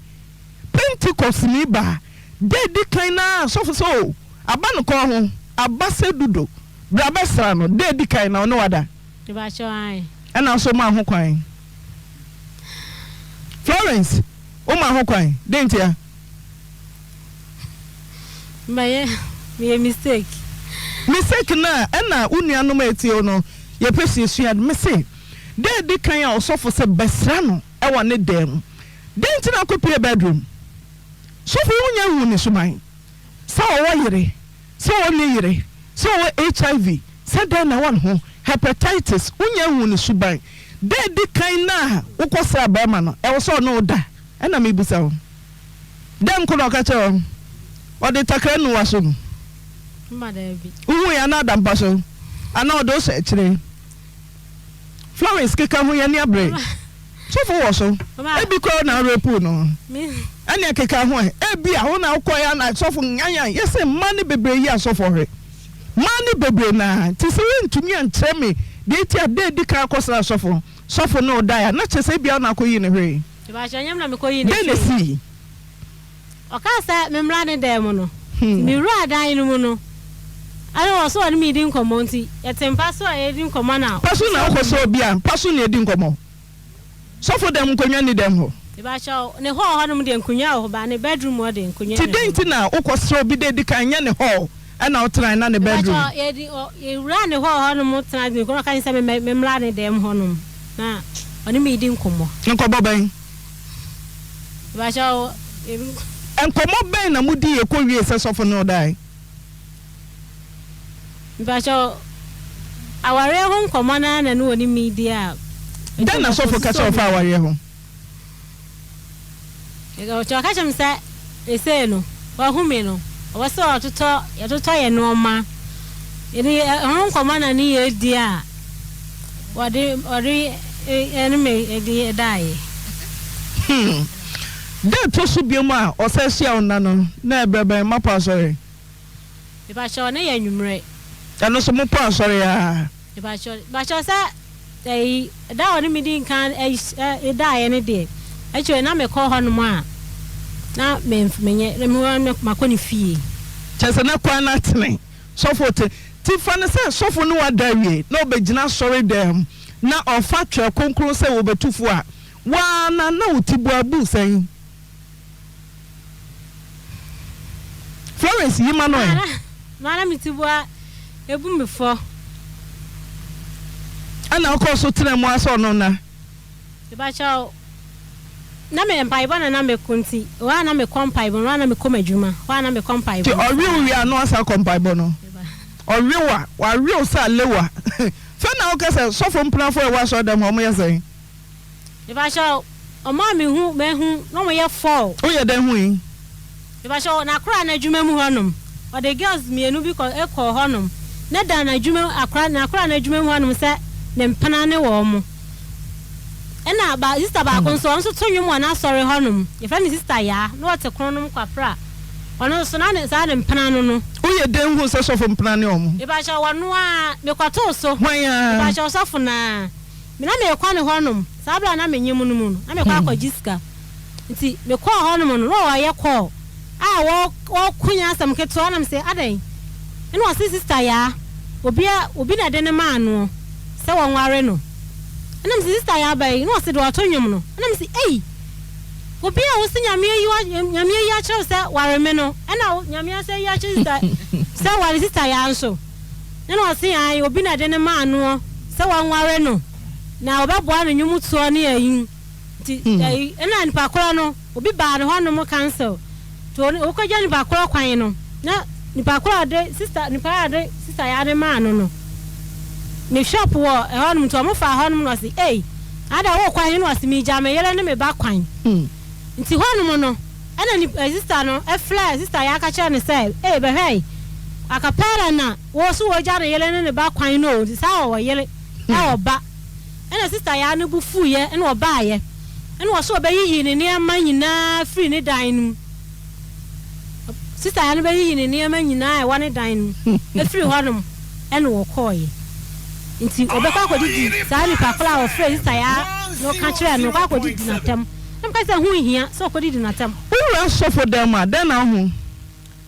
[SPEAKER 3] Pentekostni baa, da edi kan no ara, sɔfo sɛ, Oh, aba no kɔn ho, aba sɛ dudo, bra bɛsra no, da edi kan na ɔne wo ada.
[SPEAKER 2] Mepakyɛw, ae.
[SPEAKER 3] Ɛna nso womaa ho kwan. Florence, womaa ho kwan, dɛn ntia?
[SPEAKER 2] Mayɛ, meyɛ mistake.
[SPEAKER 3] Mistake no a ɛna wo nuanom a etie wo no, yɛpɛ sɛ yɛsua ade. Mese, da edi kan a ɔsɔfo sɛ bɛsra no wɔ ne dan mu, Dɛn nti na akɔpue bedroom? Sɔfo wo nya nhuu ne suban? Sɛ ɔwɔ yere, sɛ ɔnni yere, sɛ ɔwɔ HIV, sɛ dɛn na ɛwɔ ne ho, hepatitis, wo nya nhuu ne suban. Da edi kan no a wokɔ sraa barima no, ɛwɔ sɛ ɔne wo da? Ɛna mebisa wo. Dɛn nko na ɔka kyerɛɛ wo? Ɔde takra nuu w'aso mu? Wohui anaa ada mpa so? Anaa ɔde wo hyɛ akyire? Florence keka ho yɛn ani abere. Sɔfo wɔ so. Ebi koraa na arepu no. Ɛnea keka ho ɛ. Ebi a wo na wokɔɛ ana sɔfo nyanyan. Yɛsɛ mmaa ne bebree yi asɔfo hwɛ. Mmaa ne bebree na nti sɛ wontumi ankyerɛ me deɛ eti a da edi kan akɔsra sɔfo sɔfo ne wo dae a na kyerɛ sɛ ebia wo na akɔyi ne hwee. Dɛn na esii?
[SPEAKER 2] Ɔkaa sɛ memmra ne dan mu no, nti mewuraa dan no mu no, ɛna ɔso ɔne me redi nkɔmmɔ nti yɛte mpa so a yɛredi nkɔmmɔ na.
[SPEAKER 3] Mpa so na wokɔ sɛ obi a mpa so na yɛdi nkɔmmɔ? Sɔfo dɛm nkonnwa nni dɛm hɔ?
[SPEAKER 2] Mepakyɛw, ne hall hɔnom deɛ nkonnwa wɔ hɔ but ne bedroom hɔ deɛ nkonnwa
[SPEAKER 3] Nti
[SPEAKER 2] nni
[SPEAKER 3] dɛn
[SPEAKER 2] hɔ.
[SPEAKER 3] nti na wokɔ srɛ obi dɛ edi kan nyɛ ne hall ɛna wotenae na ne bedroom?
[SPEAKER 2] Mepakyɛw, yɛdi ɔ yɛwuraa ne hall hɔnom tenaa ase na ɔka kyerɛ me sɛ memmɛ memmra ne dɛm hɔnom na ɔne me redi nkɔmmɔ.
[SPEAKER 3] Nkɔmmɔ bɛn? Nkɔmmɔ bɛn na mudii ekowiee sɛ sɔfo ne wo dae?
[SPEAKER 2] Mpakyɛw, awareɛ ho nkɔmmɔ no ara na ne wɔne me di a.
[SPEAKER 3] Dɛn na sɔfo ka kyerɛ wo fa awareɛ ho?
[SPEAKER 2] Ɔka kyerɛ me sɛ seesei no wahu me no, ɔwɔ sɛ ɔtotɔ yɛtotɔ yɛn nneɛma. Yɛde ɛho nkɔmmɔ na ne yɛredi a wɔde ɔde ɛne me de daeɛ.
[SPEAKER 3] Hmm. Da ɛtɔ so biom a ɔsan hyia wo nna no, na ɛberɛ bɛn? Moapɔ asɔre?
[SPEAKER 2] Mepakyɛw, na ɛyɛ anwummerɛ.
[SPEAKER 3] Ɛno nso mopɔ asɔre aa?
[SPEAKER 2] Mepakyɛw, mepakyɛw sɛ ɛyi, da a ɔne me dii nkan ɛyi daeɛ no deɛ, actually na mekɔ hɔnom a, na me menyɛ, na me makɔ ne fie.
[SPEAKER 3] Kyerɛ sɛ na kwan no atene. Sɔfo te, nti fa no sɛ sɔfo ne wo ada awie na ɔbɛgyina asɔredan mu na ɔrefa Twerɛ Kronkron sɛ wɔbɛtu fo a, wo ara na na wo ti bu abu sɛn? Florence yi ma no ɛ.
[SPEAKER 2] Maa na me ti bu a ebu me fɔ.
[SPEAKER 3] Ɛna ɔkɔɔ so tena mu ara sɛ ɔno nna.
[SPEAKER 2] Mepakyɛw, na me mpaebɔ na na mekɔ nti, hɔ a na mekɔ mpaebɔ no, hɔ a na mekɔ m'adwuma, hɔ a na mekɔ mpaebɔ
[SPEAKER 3] Nti
[SPEAKER 2] no
[SPEAKER 3] ɔwe wo
[SPEAKER 2] saa.
[SPEAKER 3] wie a na wasan akɔ mpaebɔ no? Ɔwe wo a, wawe wo sɛ alewa. Fɛ na woka sɛ sɔfo mpenafo a ɛwɔ asɔredan mu hɔ, wɔyɛ sɛn?
[SPEAKER 2] Mepakyɛw, ɔmo a mehu mahu na ɔmo yɛ four.
[SPEAKER 3] Woyɛ dɛn hui?
[SPEAKER 2] Mepakyɛw, n'akora no adwuma mu hɔ nom, ɔde girls mienu bi kɔ kɔɔ hɔ nom, ne da n'adwuma akora n'akora no adwuma mu hɔ nom sɛ ne mpena ne wɔn mo. Ɛna ba sista baako nso, ɔno nso to nnwom wɔ n'asɔre hɔnom. Yɛfrɛ no Sista Yaa. Na ɔte Kronom Kwapra. Ɔno nso, na ne saa ne mpena no no.
[SPEAKER 3] Woyɛ dɛn hu sɛ sɔfo mpena ne wɔn?
[SPEAKER 2] Mepakyɛw, wɔno ara. Mekɔtoo so.
[SPEAKER 3] Hwan ara?
[SPEAKER 2] Mepakyɛw, sɔfo no ara. Me na merekɔ ne hɔnom. Saa bere a na menyem no mu no, na merekɔ akɔgye sika. Nti mekɔɔ hɔnom no, na wɔreyɛ call a wɔreko nyɛ asɛm ketewa. Na mese, adɛn? Ɛna ɔse, Sista Yaa, obi a obi na ɛde no maa noɔ sɛ wɔnware no. Ɛna mese, Sista Yaa ba yi? Ɛna ɔse, deɛ ɔto nnwom no. Ɛna mese, ei! Obi a wose Nyame ayi wo Nyame ayi akyerɛ wo sɛ ware me no, ɛna Nyame asan ayi akyerɛ sista sɛ ware Sista Yaa nso. Ɛna ɔse, ae, obi na ɛde no maa noɔ sɛ wɔnware no, na ɔbɛboa no nnwomtoɔ ne ayi. Nti ɛyi ɛna nipa korɔ no obi baa ne hɔ nom council nti ɔkɔgya nipa korɔ kwan no na nipa korɔ a ɔde sister nipa a ɔde sister yaa no maa no no ne shop wɔ ɛhɔ nom nti ɔmo faa hɔ nom na ɔse ei ada wo kwan he na ɔse megya me yere ne me ba kwan nti hɔ nom no ɛna nipa sister no ɛfrɛ sister yaa ka kyerɛ no sɛ ei bɛhwɛ akapɛla na wɔ so wɔgya ne yere ne ne ba kwan no o nti saa ɔwɔ yere ɛwɔ ba. Ɛna sista yaa no bo fuiɛ ɛna ɔbaeɛ ɛna ɔse ɔbɛyiyi ne nneɛma nyinaa firi ne dan no mu. Sista yaa no bɛyiyi ne nneɛma nyinaa a ɛwɔ ne dan no mu ɛfiri hɔnom ɛna ɔkɔeɛ. Nti ɔbɛkɔ akɔdidi saa nipa korɔ a ɔfrɛɛ sista yaa no ka kyerɛɛ no ɔkɔ akɔdidi no atɛm. Na meka sɛ ɛho nhia sɛ ɔkɔdidi no atɛm.
[SPEAKER 3] Wowura sɔfo dan mu a, dɛn na wohu?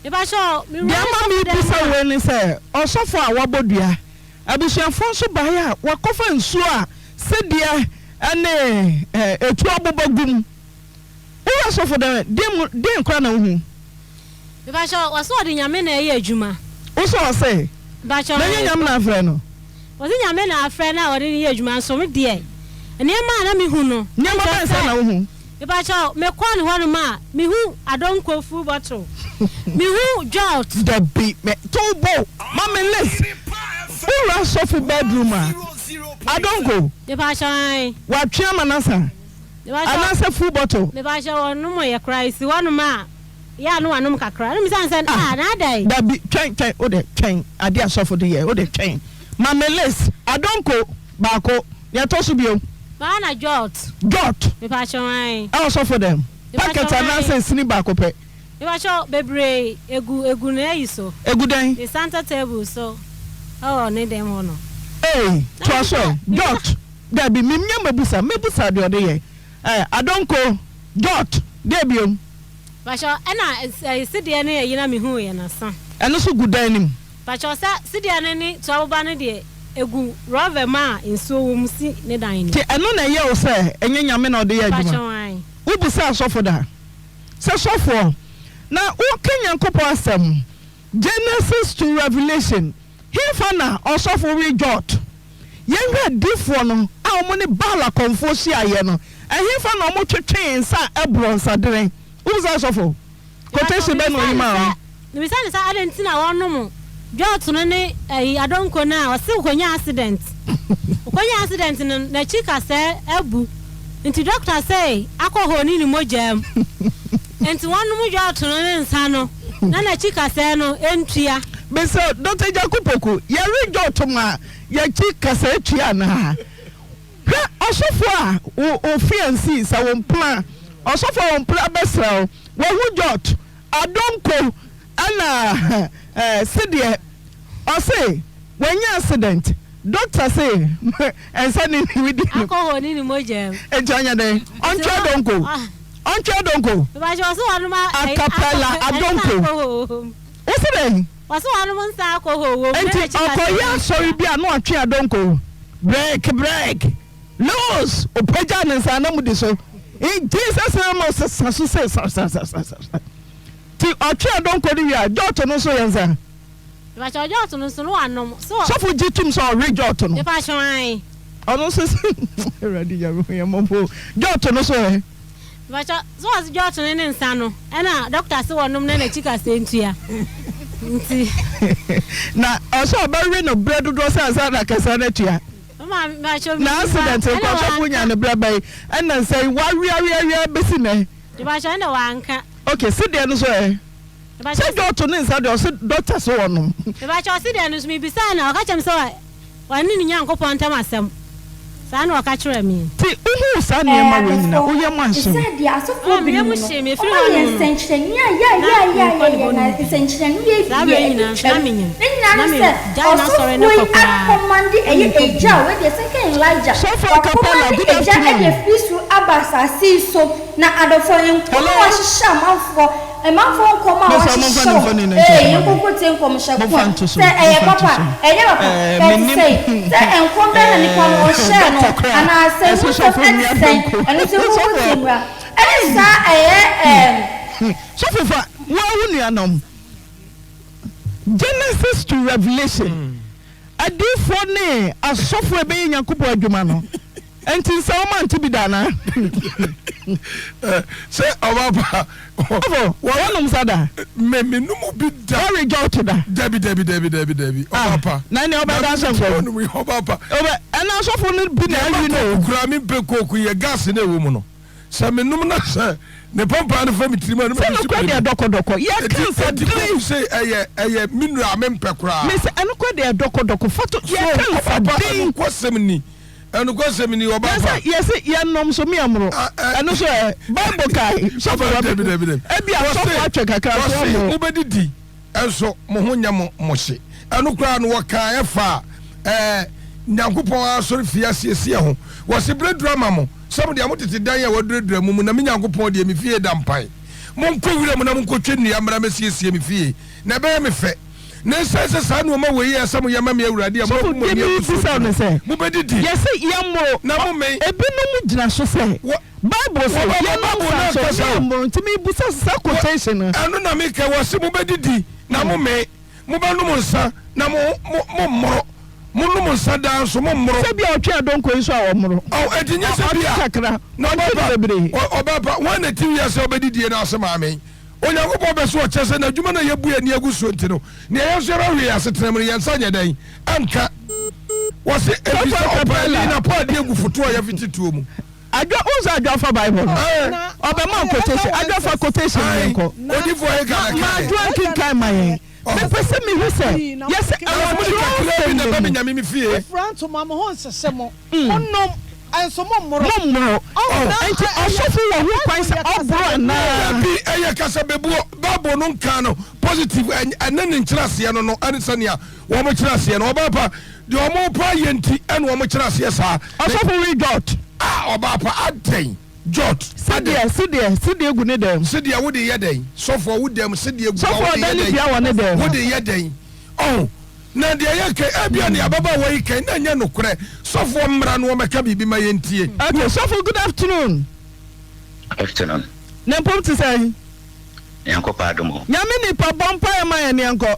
[SPEAKER 2] Mepakyɛw, mewura
[SPEAKER 3] Deɛ ama
[SPEAKER 2] sɔfo dan mu
[SPEAKER 3] merebisa
[SPEAKER 2] a.
[SPEAKER 3] wei ne sɛ, ɔsɔfo a wabɔ dua, Abusuafoɔ nso baeɛ a wɔakɔfa nsuo a sedeɛ ne etuo aboba gu mu. Wowura sɔfo dɛn deɛn mu deɛn koraa na wohu?
[SPEAKER 2] Mepakyɛw, wɔse wɔde Nyame na ɛyɛ adwuma.
[SPEAKER 3] Wo sɛ ɔse?
[SPEAKER 2] Mepakyɛw,
[SPEAKER 3] Na ɛnyɛ Nyame na afrɛ no?
[SPEAKER 2] Wɔse Nyame na afrɛ no a wɔde no yɛ adwuma nso me deɛ nneɛma a na mehu no
[SPEAKER 3] Nneɛma
[SPEAKER 2] nkyerɛ
[SPEAKER 3] bɛn saa na
[SPEAKER 2] sɛ
[SPEAKER 3] wohu?
[SPEAKER 2] Mepakyɛw, mekɔɔ ne hɔnom a, mehu adonko full bottle, mehu jot.
[SPEAKER 3] Dabi, me to bo ma me list. Wowura sɔfo bedroom a, adonko.
[SPEAKER 2] Mepakyɛw, ae.
[SPEAKER 3] Watwe ama no asa?
[SPEAKER 2] Mepakyɛw.
[SPEAKER 3] Anaasɛ full bottle?
[SPEAKER 2] Mepakyɛw, ɔnom yɛ koraa, esi hɔnom a, yɛ a na wanom kakra. Ɛna mebisa no sɛ, ah, na adɛn?
[SPEAKER 3] Dabi, twɛn, twɛn, wo de, twɛn, adeɛ a sɔfo de yɛ, wo de, twɛn. Ma me list, adonko baako, nea ɛtɔ so bio.
[SPEAKER 2] Baa na jot.
[SPEAKER 3] Jot.
[SPEAKER 2] Mepakyɛw ae.
[SPEAKER 3] Ɛwɔ sɔfo dɛm. Packet
[SPEAKER 2] Mepakyɛw ae.
[SPEAKER 3] anaasɛ sini baako pɛ.
[SPEAKER 2] Mepakyɛw bebree egu egu ne ayi so.
[SPEAKER 3] Egu dɛn?
[SPEAKER 2] Ne center table so ɛwɔ ne dɛm hɔ no.
[SPEAKER 3] Ei,
[SPEAKER 2] Na
[SPEAKER 3] toa so
[SPEAKER 2] mebisa
[SPEAKER 3] ɛ.
[SPEAKER 2] mebisa.
[SPEAKER 3] Jot. Dabi, menyɛ mɛbusa, mɛbusa deɛ ɔde yɛ. Ɛ, adonko, jot, deɛ biom?
[SPEAKER 2] Mepakyɛw ɛna ɛyi sedeɛ ne ayi na mehuu yɛ no asa.
[SPEAKER 3] Ɛno nso gu dan no mu.
[SPEAKER 2] Pakyɛw sɛ sedeɛ no ne tuaboba no deɛ egu rɔba mu a nsuo wɔ mu si ne dan no mu.
[SPEAKER 3] Nti ɛno na ɛyɛ wo sɛ ɛnyɛ Nyame na ɔde yɛ adwuma?
[SPEAKER 2] Pakyɛw ae.
[SPEAKER 3] Wo bisaa sɔfo da sɛ sɔfoɔ na wo ka Nyankopɔn asɛm Genesis to Revelation hefa na ɔsɔfo we jot? Yɛnhwɛ adiifoɔ no a wɔn ne Baal akɔmfoɔ hyiaeɛ no ɛhefa na wɔn twetwee nsa a ɛborɔ nsadene? Wo bisaa sɔfo? Quotation bɛn na ɔyi maa wo?
[SPEAKER 2] Mebisa no sɛ adɛn nti na wɔnom dwɔɔto no ne ayi adonko no a, ɔse ɔkɔnya accident. Ɔkɔnya accident no n'akyi kasɛɛ abu nti doctor se alcohol ne ne mogyaa mu nti wɔnom dwɔɔto no ne nsa no na n'akyi kasɛɛ no ntua.
[SPEAKER 3] Mesrɛ wo Doctor Agyaku Poku, yɛwe dwɔɔto ma yɛakyi kasɛɛ tua anaa? Hwɛ ɔsɔfo a wo wo fiancee sɛ wo mpena ɔsɔfo a wo mpena bɛsrɛ wo wahu jot adonko ɛna eh sedeɛ ɔse wanya accident doctor se ɛnsɛ ne ne widi no
[SPEAKER 2] Alcohol ne ne mogya mu.
[SPEAKER 3] Enti ɔnyɛ dɛn ɔntwe adonko ɔntwe adonko
[SPEAKER 2] Mepakyɛ ɔse wɔnom a ɛyi
[SPEAKER 3] acapella
[SPEAKER 2] alcohol ɛnsa
[SPEAKER 3] adonko
[SPEAKER 2] alcohol wɔ mu.
[SPEAKER 3] Wose dɛn?
[SPEAKER 2] Wɔse wɔnom nsa alcohol wɔ mu na
[SPEAKER 3] Enti
[SPEAKER 2] n'akyi kasa
[SPEAKER 3] ɔkɔyɛ asɔre bi a na watwe adonko Break break loose ɔpagya ne nsa na mudi so in Jesus name ɔsesa so sei sasasasasa Nti ɔtwe adonko no wie a jɔɔto no nso yɛ nsa.
[SPEAKER 2] Mepakyɛw jɔɔto no nso no wanom so.
[SPEAKER 3] Sɔfo gye tum sɛ ɔwe jɔɔto no.
[SPEAKER 2] Mepakyɛw ae.
[SPEAKER 3] Ɔno nso sɛ Awurade Nyame hu yɛn mmɔbɔ o jɔɔto no so ɛ.
[SPEAKER 2] Mepakyɛw so ɔse jɔɔto no ne nsa no ɛna doctor se wɔnom na n'akyi kasɛɛ ntua nti.
[SPEAKER 3] Na ɔsɛ ɔbɛwe no berɛ dodoɔ sɛ ansa na kɛsɛɛ no atua. Na accident nka ɔsɔfo nya ne berɛ bɛn ɛna nsa yi waweaweawea bɛsi nɛ.
[SPEAKER 2] Mepakyɛw ɛna wanka.
[SPEAKER 3] Ok sedeɛ no so ɛ. Sɛ jɔɔto ne nsa deɛ ɔse doctor se wɔnom.
[SPEAKER 2] Mepakyɛw sedeɛ no nso mebisaa no a ɔka kyerɛ me sɛ Ɔne ne Nyankopɔn ntam asɛm. Saa na ɔka kyerɛɛ me.
[SPEAKER 3] Nti wohuu saa
[SPEAKER 1] Ɛɛ,
[SPEAKER 3] nneɛma wei nyinaa,
[SPEAKER 1] adɔfoɔ,
[SPEAKER 3] wo yam
[SPEAKER 1] te
[SPEAKER 3] anhye
[SPEAKER 1] sɛ
[SPEAKER 3] wo?
[SPEAKER 1] deɛ asɔfoɔ
[SPEAKER 2] Ɔɔ, me
[SPEAKER 1] binom
[SPEAKER 2] yam
[SPEAKER 1] no,
[SPEAKER 2] hyee me. Ɛfiri
[SPEAKER 1] wɔayɛ
[SPEAKER 2] hɔnom no,
[SPEAKER 1] nsɛnkyerɛnneɛ a
[SPEAKER 2] na menkɔ ne
[SPEAKER 1] yɛayɛayɛayɛyɛ,
[SPEAKER 2] hɔ
[SPEAKER 1] na
[SPEAKER 2] nom bio.
[SPEAKER 1] nsɛnkyerɛnne yei
[SPEAKER 2] Saa
[SPEAKER 1] deɛ
[SPEAKER 2] berɛ
[SPEAKER 1] ɛdi
[SPEAKER 2] nyinaa nso, na
[SPEAKER 1] twam.
[SPEAKER 2] menyim.
[SPEAKER 1] Ne nyinaa
[SPEAKER 2] Na
[SPEAKER 1] ne sɛ,
[SPEAKER 2] megyae n'asɔre
[SPEAKER 1] ɔsɔfoɔ
[SPEAKER 2] no
[SPEAKER 1] yi
[SPEAKER 2] kɔ koraa,
[SPEAKER 1] akɔmande
[SPEAKER 2] na
[SPEAKER 1] ɛyɛ
[SPEAKER 2] menkɔ
[SPEAKER 1] egya
[SPEAKER 2] bio.
[SPEAKER 1] a, wei deɛ Second Elijah,
[SPEAKER 3] Sɔfo Acapella,
[SPEAKER 1] wakɔmande
[SPEAKER 3] good
[SPEAKER 1] egya de
[SPEAKER 3] afternoon.
[SPEAKER 1] afiri soro aba asase yi so, na adɔfoɔ, nkɔm a
[SPEAKER 3] Hello?
[SPEAKER 1] wɔahyehyɛ amanfoɔ, amanfoɔ nkɔm a
[SPEAKER 3] Mesa momfa
[SPEAKER 1] wɔahyehyɛ
[SPEAKER 3] ne
[SPEAKER 1] wɔn,
[SPEAKER 3] mfoni no nto
[SPEAKER 1] ee,
[SPEAKER 3] so ma me.
[SPEAKER 1] yɛnkɔnkɔ tie nkɔmhyɛ ko
[SPEAKER 3] Momfa
[SPEAKER 1] a,
[SPEAKER 3] nto so,
[SPEAKER 1] sɛ ɛyɛ
[SPEAKER 3] momfa nto
[SPEAKER 1] papa
[SPEAKER 3] so.
[SPEAKER 1] a, ɛnyɛ papa,
[SPEAKER 3] Ɛɛ,
[SPEAKER 1] ɛte
[SPEAKER 3] mennim
[SPEAKER 1] sɛn? Sɛ nkɔm bɛn na nipa no
[SPEAKER 3] ɛɛ,
[SPEAKER 1] ɔhyɛɛ no
[SPEAKER 3] dɔkta koraa
[SPEAKER 1] anaa sɛ
[SPEAKER 3] ɛse
[SPEAKER 1] mu nsɛm
[SPEAKER 3] sɔfo
[SPEAKER 1] ɛte
[SPEAKER 3] mmea
[SPEAKER 1] sɛn?
[SPEAKER 3] banku.
[SPEAKER 1] Ɛno nso yɛnkɔnkɔ
[SPEAKER 3] Sɔfo,
[SPEAKER 1] tie mmra. Ɛne saa ɛyɛ ɛɛm.
[SPEAKER 3] Sɔfo fa wo ara wo nuanom. Genesis to Revelation, adiyifoɔ ne asɔfoɔ a ɛbɛyɛ Nyankopɔn adwuma no. Enti nsɛ wɔn ante bi da anaa?
[SPEAKER 4] Sɛ ɔba pa.
[SPEAKER 3] Ɔfo, wɔnom nsa da?
[SPEAKER 4] Me me nom bi da.
[SPEAKER 3] Wɔre jɔt da?
[SPEAKER 4] Dabi dabi dabi dabi dabi. Ɔba pa.
[SPEAKER 3] Na ɛnna ɔbɛ da sɛ nkɔm.
[SPEAKER 4] Ɔba pa.
[SPEAKER 3] Ɔbɛ ɛnna asɔfo no bi na awi no.
[SPEAKER 4] Kura mi mpɛ kooku yɛ gas na ɛwɔ mu no. Sɛ me nom na sɛ ne pampan no fa me tirim a ne ma
[SPEAKER 3] Sɛ nokorɛ deɛ dɔkɔdɔkɔ yɛ ka nsa dene.
[SPEAKER 4] Sɛ ɛyɛ ɛyɛ mineral me mpɛ koraa.
[SPEAKER 3] Me sɛ ɛnokorɛ deɛ dɔkɔdɔkɔ fa to yɛ ka nsa den.
[SPEAKER 4] So ɔba pa ɛnokwasɛm ni. Ɛnokwasɛm ni, ɔba
[SPEAKER 3] pa.
[SPEAKER 4] Yɛsɛ
[SPEAKER 3] yɛse yɛnom so meɛmmoro. Ɛno nso ɛ, Bible kae. Sɔfo
[SPEAKER 4] Ɔba, dabi, dabi, dabi.
[SPEAKER 3] Ebia sɔfo atwɛ kakra nso
[SPEAKER 4] Wɔse
[SPEAKER 3] ɔmmoro.
[SPEAKER 4] mobɛdidi nso mo ho nyɛ mo mo hye. Ɛno koraa no wɔkaa ɛfa ɛɛ Nyankopɔn asɔrefie asiesie ho. Wɔse berɛ duru ama mo sɛ mo deɛ motete dan a wɔaduradura mu mu na me Nyankopɔn deɛ me fie da mpan. Monkɔ wira mu na monkɔtwa nnua mmra mmɛsiesie me fie na ɛbɛyɛ me fɛ. Na esiane sɛ saa nnoɔma wei yɛ sɛ moyɛ ma me Awurade a
[SPEAKER 3] Sɔfo,
[SPEAKER 4] moabu mo
[SPEAKER 3] deɛ
[SPEAKER 4] ani agu so
[SPEAKER 3] merebisa wo
[SPEAKER 4] nti
[SPEAKER 3] ne
[SPEAKER 4] no,
[SPEAKER 3] sɛ,
[SPEAKER 4] mobɛdidi
[SPEAKER 3] yɛse yɛmmoro,
[SPEAKER 4] na mommen.
[SPEAKER 3] Ebinom gyina so sɛ,
[SPEAKER 4] Wɔ,
[SPEAKER 3] Bible se
[SPEAKER 4] wɔbɛma
[SPEAKER 3] yɛnnom
[SPEAKER 4] Bible no
[SPEAKER 3] nsa nso
[SPEAKER 4] ankasa o.
[SPEAKER 3] yɛmmoro, nti merebisa sɛ saa
[SPEAKER 4] Wɔ,
[SPEAKER 3] quotation no.
[SPEAKER 4] ɛno na meka, wɔse mobɛdidi na mommee, mobɛnom nsa na mo, mo, mommoro, monom nsa daa nso mommoro.
[SPEAKER 3] Sɛ bia ɔtwe adonko yi nso a ɔmmoro.
[SPEAKER 4] Ɔ, enti nyɛ sɛ
[SPEAKER 3] Ɔtwe
[SPEAKER 4] bia,
[SPEAKER 3] kakra,
[SPEAKER 4] na
[SPEAKER 3] ɔntwe
[SPEAKER 4] ɔbɛba,
[SPEAKER 3] no bebree.
[SPEAKER 4] ɔ, ɔbɛba, hwan na ɛte wiase a ɔbɛdidie no ase maame? Onyankopɔn pɛ sɛ ɔkyerɛ sɛ n'adwuma no a yɛabu yɛn ani agu so nti no, nea yɛn nso yɛbɛhwere yɛn asetena mu no, yɛn nsa nyɛ dɛn? Ɛnka. Wɔse, Efisɛ ɔpaani na paadi agu foto a yɛafiti tuo mu.
[SPEAKER 3] Adwo, wohu sɛ Adwo afa Bible no? Ɔbɛma wo quotation. Adwo fa quotation no yɛnkɔ.
[SPEAKER 4] Odiyifoɔ Hagai na
[SPEAKER 3] Ma
[SPEAKER 4] ɛkaeɛ.
[SPEAKER 3] Adwo nkenkan ma yɛn. Mepɛ sɛ mehu sɛ yɛsɛ ɛwɔ
[SPEAKER 4] Nanso mode kakraa bi na ɛba me
[SPEAKER 3] twerɛnsɛm no mu.
[SPEAKER 4] Nyame me fie.
[SPEAKER 5] Mofura ntoma, mo ho nhyehye mo, monom, nso mommoro.
[SPEAKER 3] Mommoro.
[SPEAKER 5] Ɔho, na
[SPEAKER 3] Enti
[SPEAKER 5] ɛyɛ
[SPEAKER 3] ɔsɔfo wɔ ho kwan
[SPEAKER 5] Bible
[SPEAKER 3] sɛ
[SPEAKER 5] yɛ kasa
[SPEAKER 3] ɔboro
[SPEAKER 5] bebuo.
[SPEAKER 3] anaa?
[SPEAKER 4] Dabi, ɛyɛ kasabebuo. Bible no nkaa no positive, ɛne ne nkyerɛaseɛ no no ɛne sɛnea wɔn kyerɛ aseɛ no. Ɔbaa pa, deɛ wɔn pa yɛ nti ɛna wɔn kyerɛ aseɛ saa.
[SPEAKER 3] Ɔsɔfo we dot.
[SPEAKER 4] Ah, ɔbaa pa, adɛn? Jot,
[SPEAKER 3] Sedeɛ, sedeɛ, sedeɛ gu ne dɛm.
[SPEAKER 4] Sedeɛ wode yɛ dɛn? Sɔfoɔ wo dɛm sedeɛ gu
[SPEAKER 3] Sɔfoɔ
[SPEAKER 4] wode yɛ
[SPEAKER 3] ɔda ne
[SPEAKER 4] dɛn?
[SPEAKER 3] dua wɔ ne dɛm.
[SPEAKER 4] Wode yɛ dɛn? Ɔho, na deɛ yɛ kɛn, ebia nea ababaawa yi kɛn na ɛnyɛ nokorɛ. Sɔfoɔ mmra na ɔmmɛka biribi ma yɛntie.
[SPEAKER 3] Okay, sɔfo good afternoon.
[SPEAKER 6] Afternoon.
[SPEAKER 3] Ne mpom te sɛn?
[SPEAKER 6] Nyankopɔn adom o.
[SPEAKER 3] Nyame nipa bɔ mpaeɛ ma yɛn yɛnkɔ.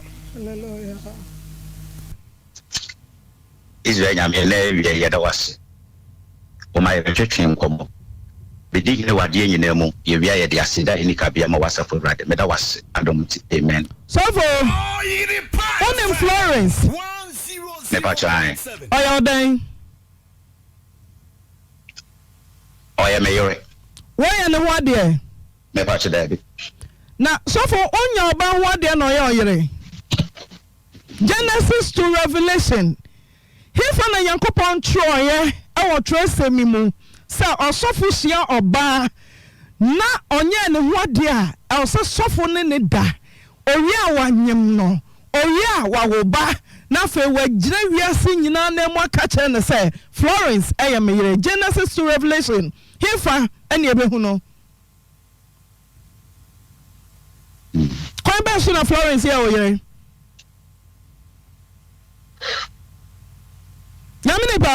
[SPEAKER 6] Israel Nyame, ɛnnɛ awia yi yɛda wo ase. Woma yɛbɛtwetwe nkɔmmɔ. Bedi hene wɔ adeɛ nyinaa mu. Yɛwie a yɛde aseda a ɛnni kabea ma w'asafo Awurade. Meda wo ase adom nti. Amen.
[SPEAKER 3] Sɔfo, wonim Florence?
[SPEAKER 6] Mepakyɛ ae.
[SPEAKER 3] Ɔyɛ wo dɛn?
[SPEAKER 6] Ɔyɛ me yere.
[SPEAKER 3] Woayɛ ne ho adeɛ?
[SPEAKER 6] Mepakyɛ daabi.
[SPEAKER 3] Na sɔfo, wonya ɔbaa ho adeɛ na ɔyɛ ɔyere? Genesis to Revelation, Hefa na Nyankopɔn twerɛeɛ wɔ twerɛsɛm yi mu sɛ ɔsɔfo hyia ɔbaa na ɔnyɛɛ ne ho adeɛ a, ɛwɔ sɛ sɔfo ne no da, owie a wanyem no, owie a wawo ba, na afei wagyina wiase nyinaa nan mu aka kyerɛ no sɛ, Florence yɛ me yere. Genesis to Revelation, Hefa na yɛbɛhu no? Kwan bɛn so na Florence yɛɛ wo yere? Nyame nipa.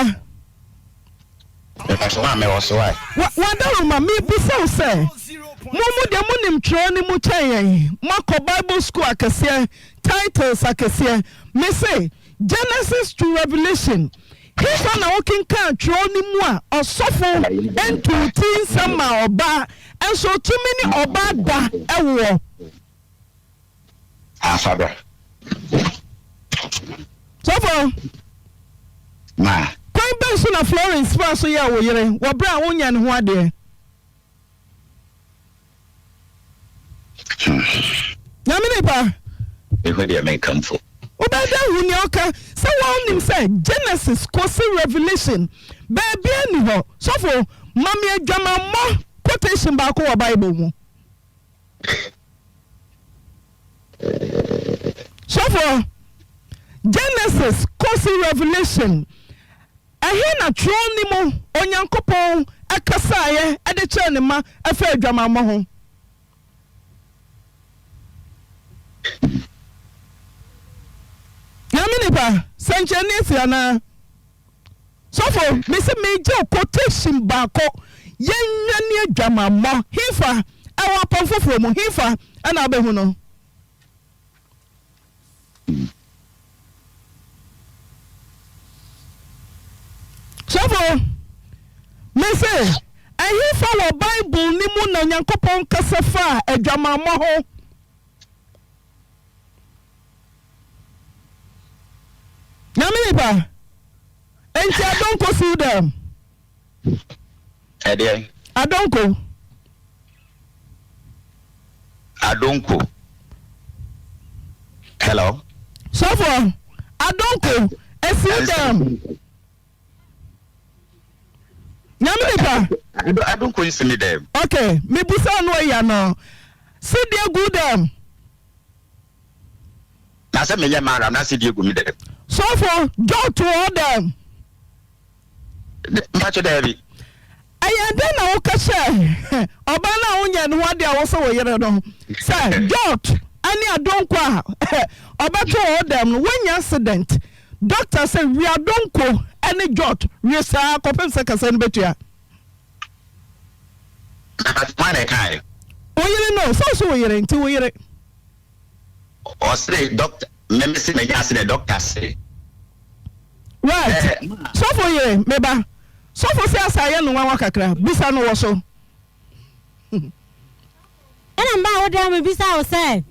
[SPEAKER 3] W'adaworoma, mebisa wo sɛ, mo mu deɛ monim twerɛ no mu kyɛn yɛn, moakɔ Bible school akɛseɛ, titles akɛseɛ, mese, Genesis to Revelation, Hefa na wokenkan twerɛ no mu a ɔsɔfo ntuu ti nsɛm maa ɔbaa nso ɔtumi ne ɔbaa da woɔ?
[SPEAKER 6] Afa bra.
[SPEAKER 3] Sɔfo,
[SPEAKER 6] Ma.
[SPEAKER 3] Kwan bɛn so na Florence faa so yɛɛ wo yere wɔ berɛ a wonyɛ ne ho adeɛ? Nyame nipa.
[SPEAKER 6] Mehu deɛ menka mpo.
[SPEAKER 3] Wobɛyɛ dɛn ahu nea ɔka? Sɛ wonim sɛ Genesis kɔsi Revelation, baabiara nni hɔ. Sɔfo, ma me adwamammɔ quotation baako wɔ Bible mu. Sɔfo, Genesis kɔsi Revelation, ɛhe na twerɛ no mu Onyankopɔn kasaeɛ de kyerɛɛ ne mma ɛfa adwamammɔ ho? Nyame nipa, sɛnkyerɛnne asi anaa? Sɔfo, mese megye wo quotation baako, yɛnnwane adwamammɔ, hefa? Ɛwɔ Apam Foforɔ mu, hefa ɛna wobɛhu no? Sɔfo, mese, ɛhefa wɔ Bible no mu na Onyankopɔn kasa faa adwamammɔ ho? Nyame nipa, enti adonko siw dɛm?
[SPEAKER 6] Ɛdeɛn?
[SPEAKER 3] Adonko.
[SPEAKER 6] Adonko. Hello.
[SPEAKER 3] Sɔfo, Adonko, esiw dɛm? Nyame nipa.
[SPEAKER 6] Adonko nsi mi dɛm.
[SPEAKER 3] Okay, mibusa no eya no. Sidie gu dɛm.
[SPEAKER 6] Na sɛ menyɛ mara na sidie gu mi dɛm.
[SPEAKER 3] Sɔfo, dwɔto wɔ dɛm.
[SPEAKER 6] Mpakyɛ daabi.
[SPEAKER 3] Ɛyɛ dɛn na woka kyerɛ ɔbaa no a wonyɛ ne ho ade a wose wo yere no sɛ Jot ne adonko a ɔbɛto wɔ wo dɛm no woanya accident? Doctor sɛ we adonko ne Jot we saa kɔpem sɛ kɛsɛ no bɛtua.
[SPEAKER 6] Mpakyɛ hwan na ɛkaeɛ?
[SPEAKER 3] Wo yere no, sɛ wose wo yere nti wo yere.
[SPEAKER 6] Ɔse doctor me me se manya accident doctor se.
[SPEAKER 3] Right sɔfo yere me ba sɔfo se asa ayɛ no nwanwa kakra bisa no wɔ so.
[SPEAKER 2] Ɛna mbaa wo dɛm mebisa wo sɛ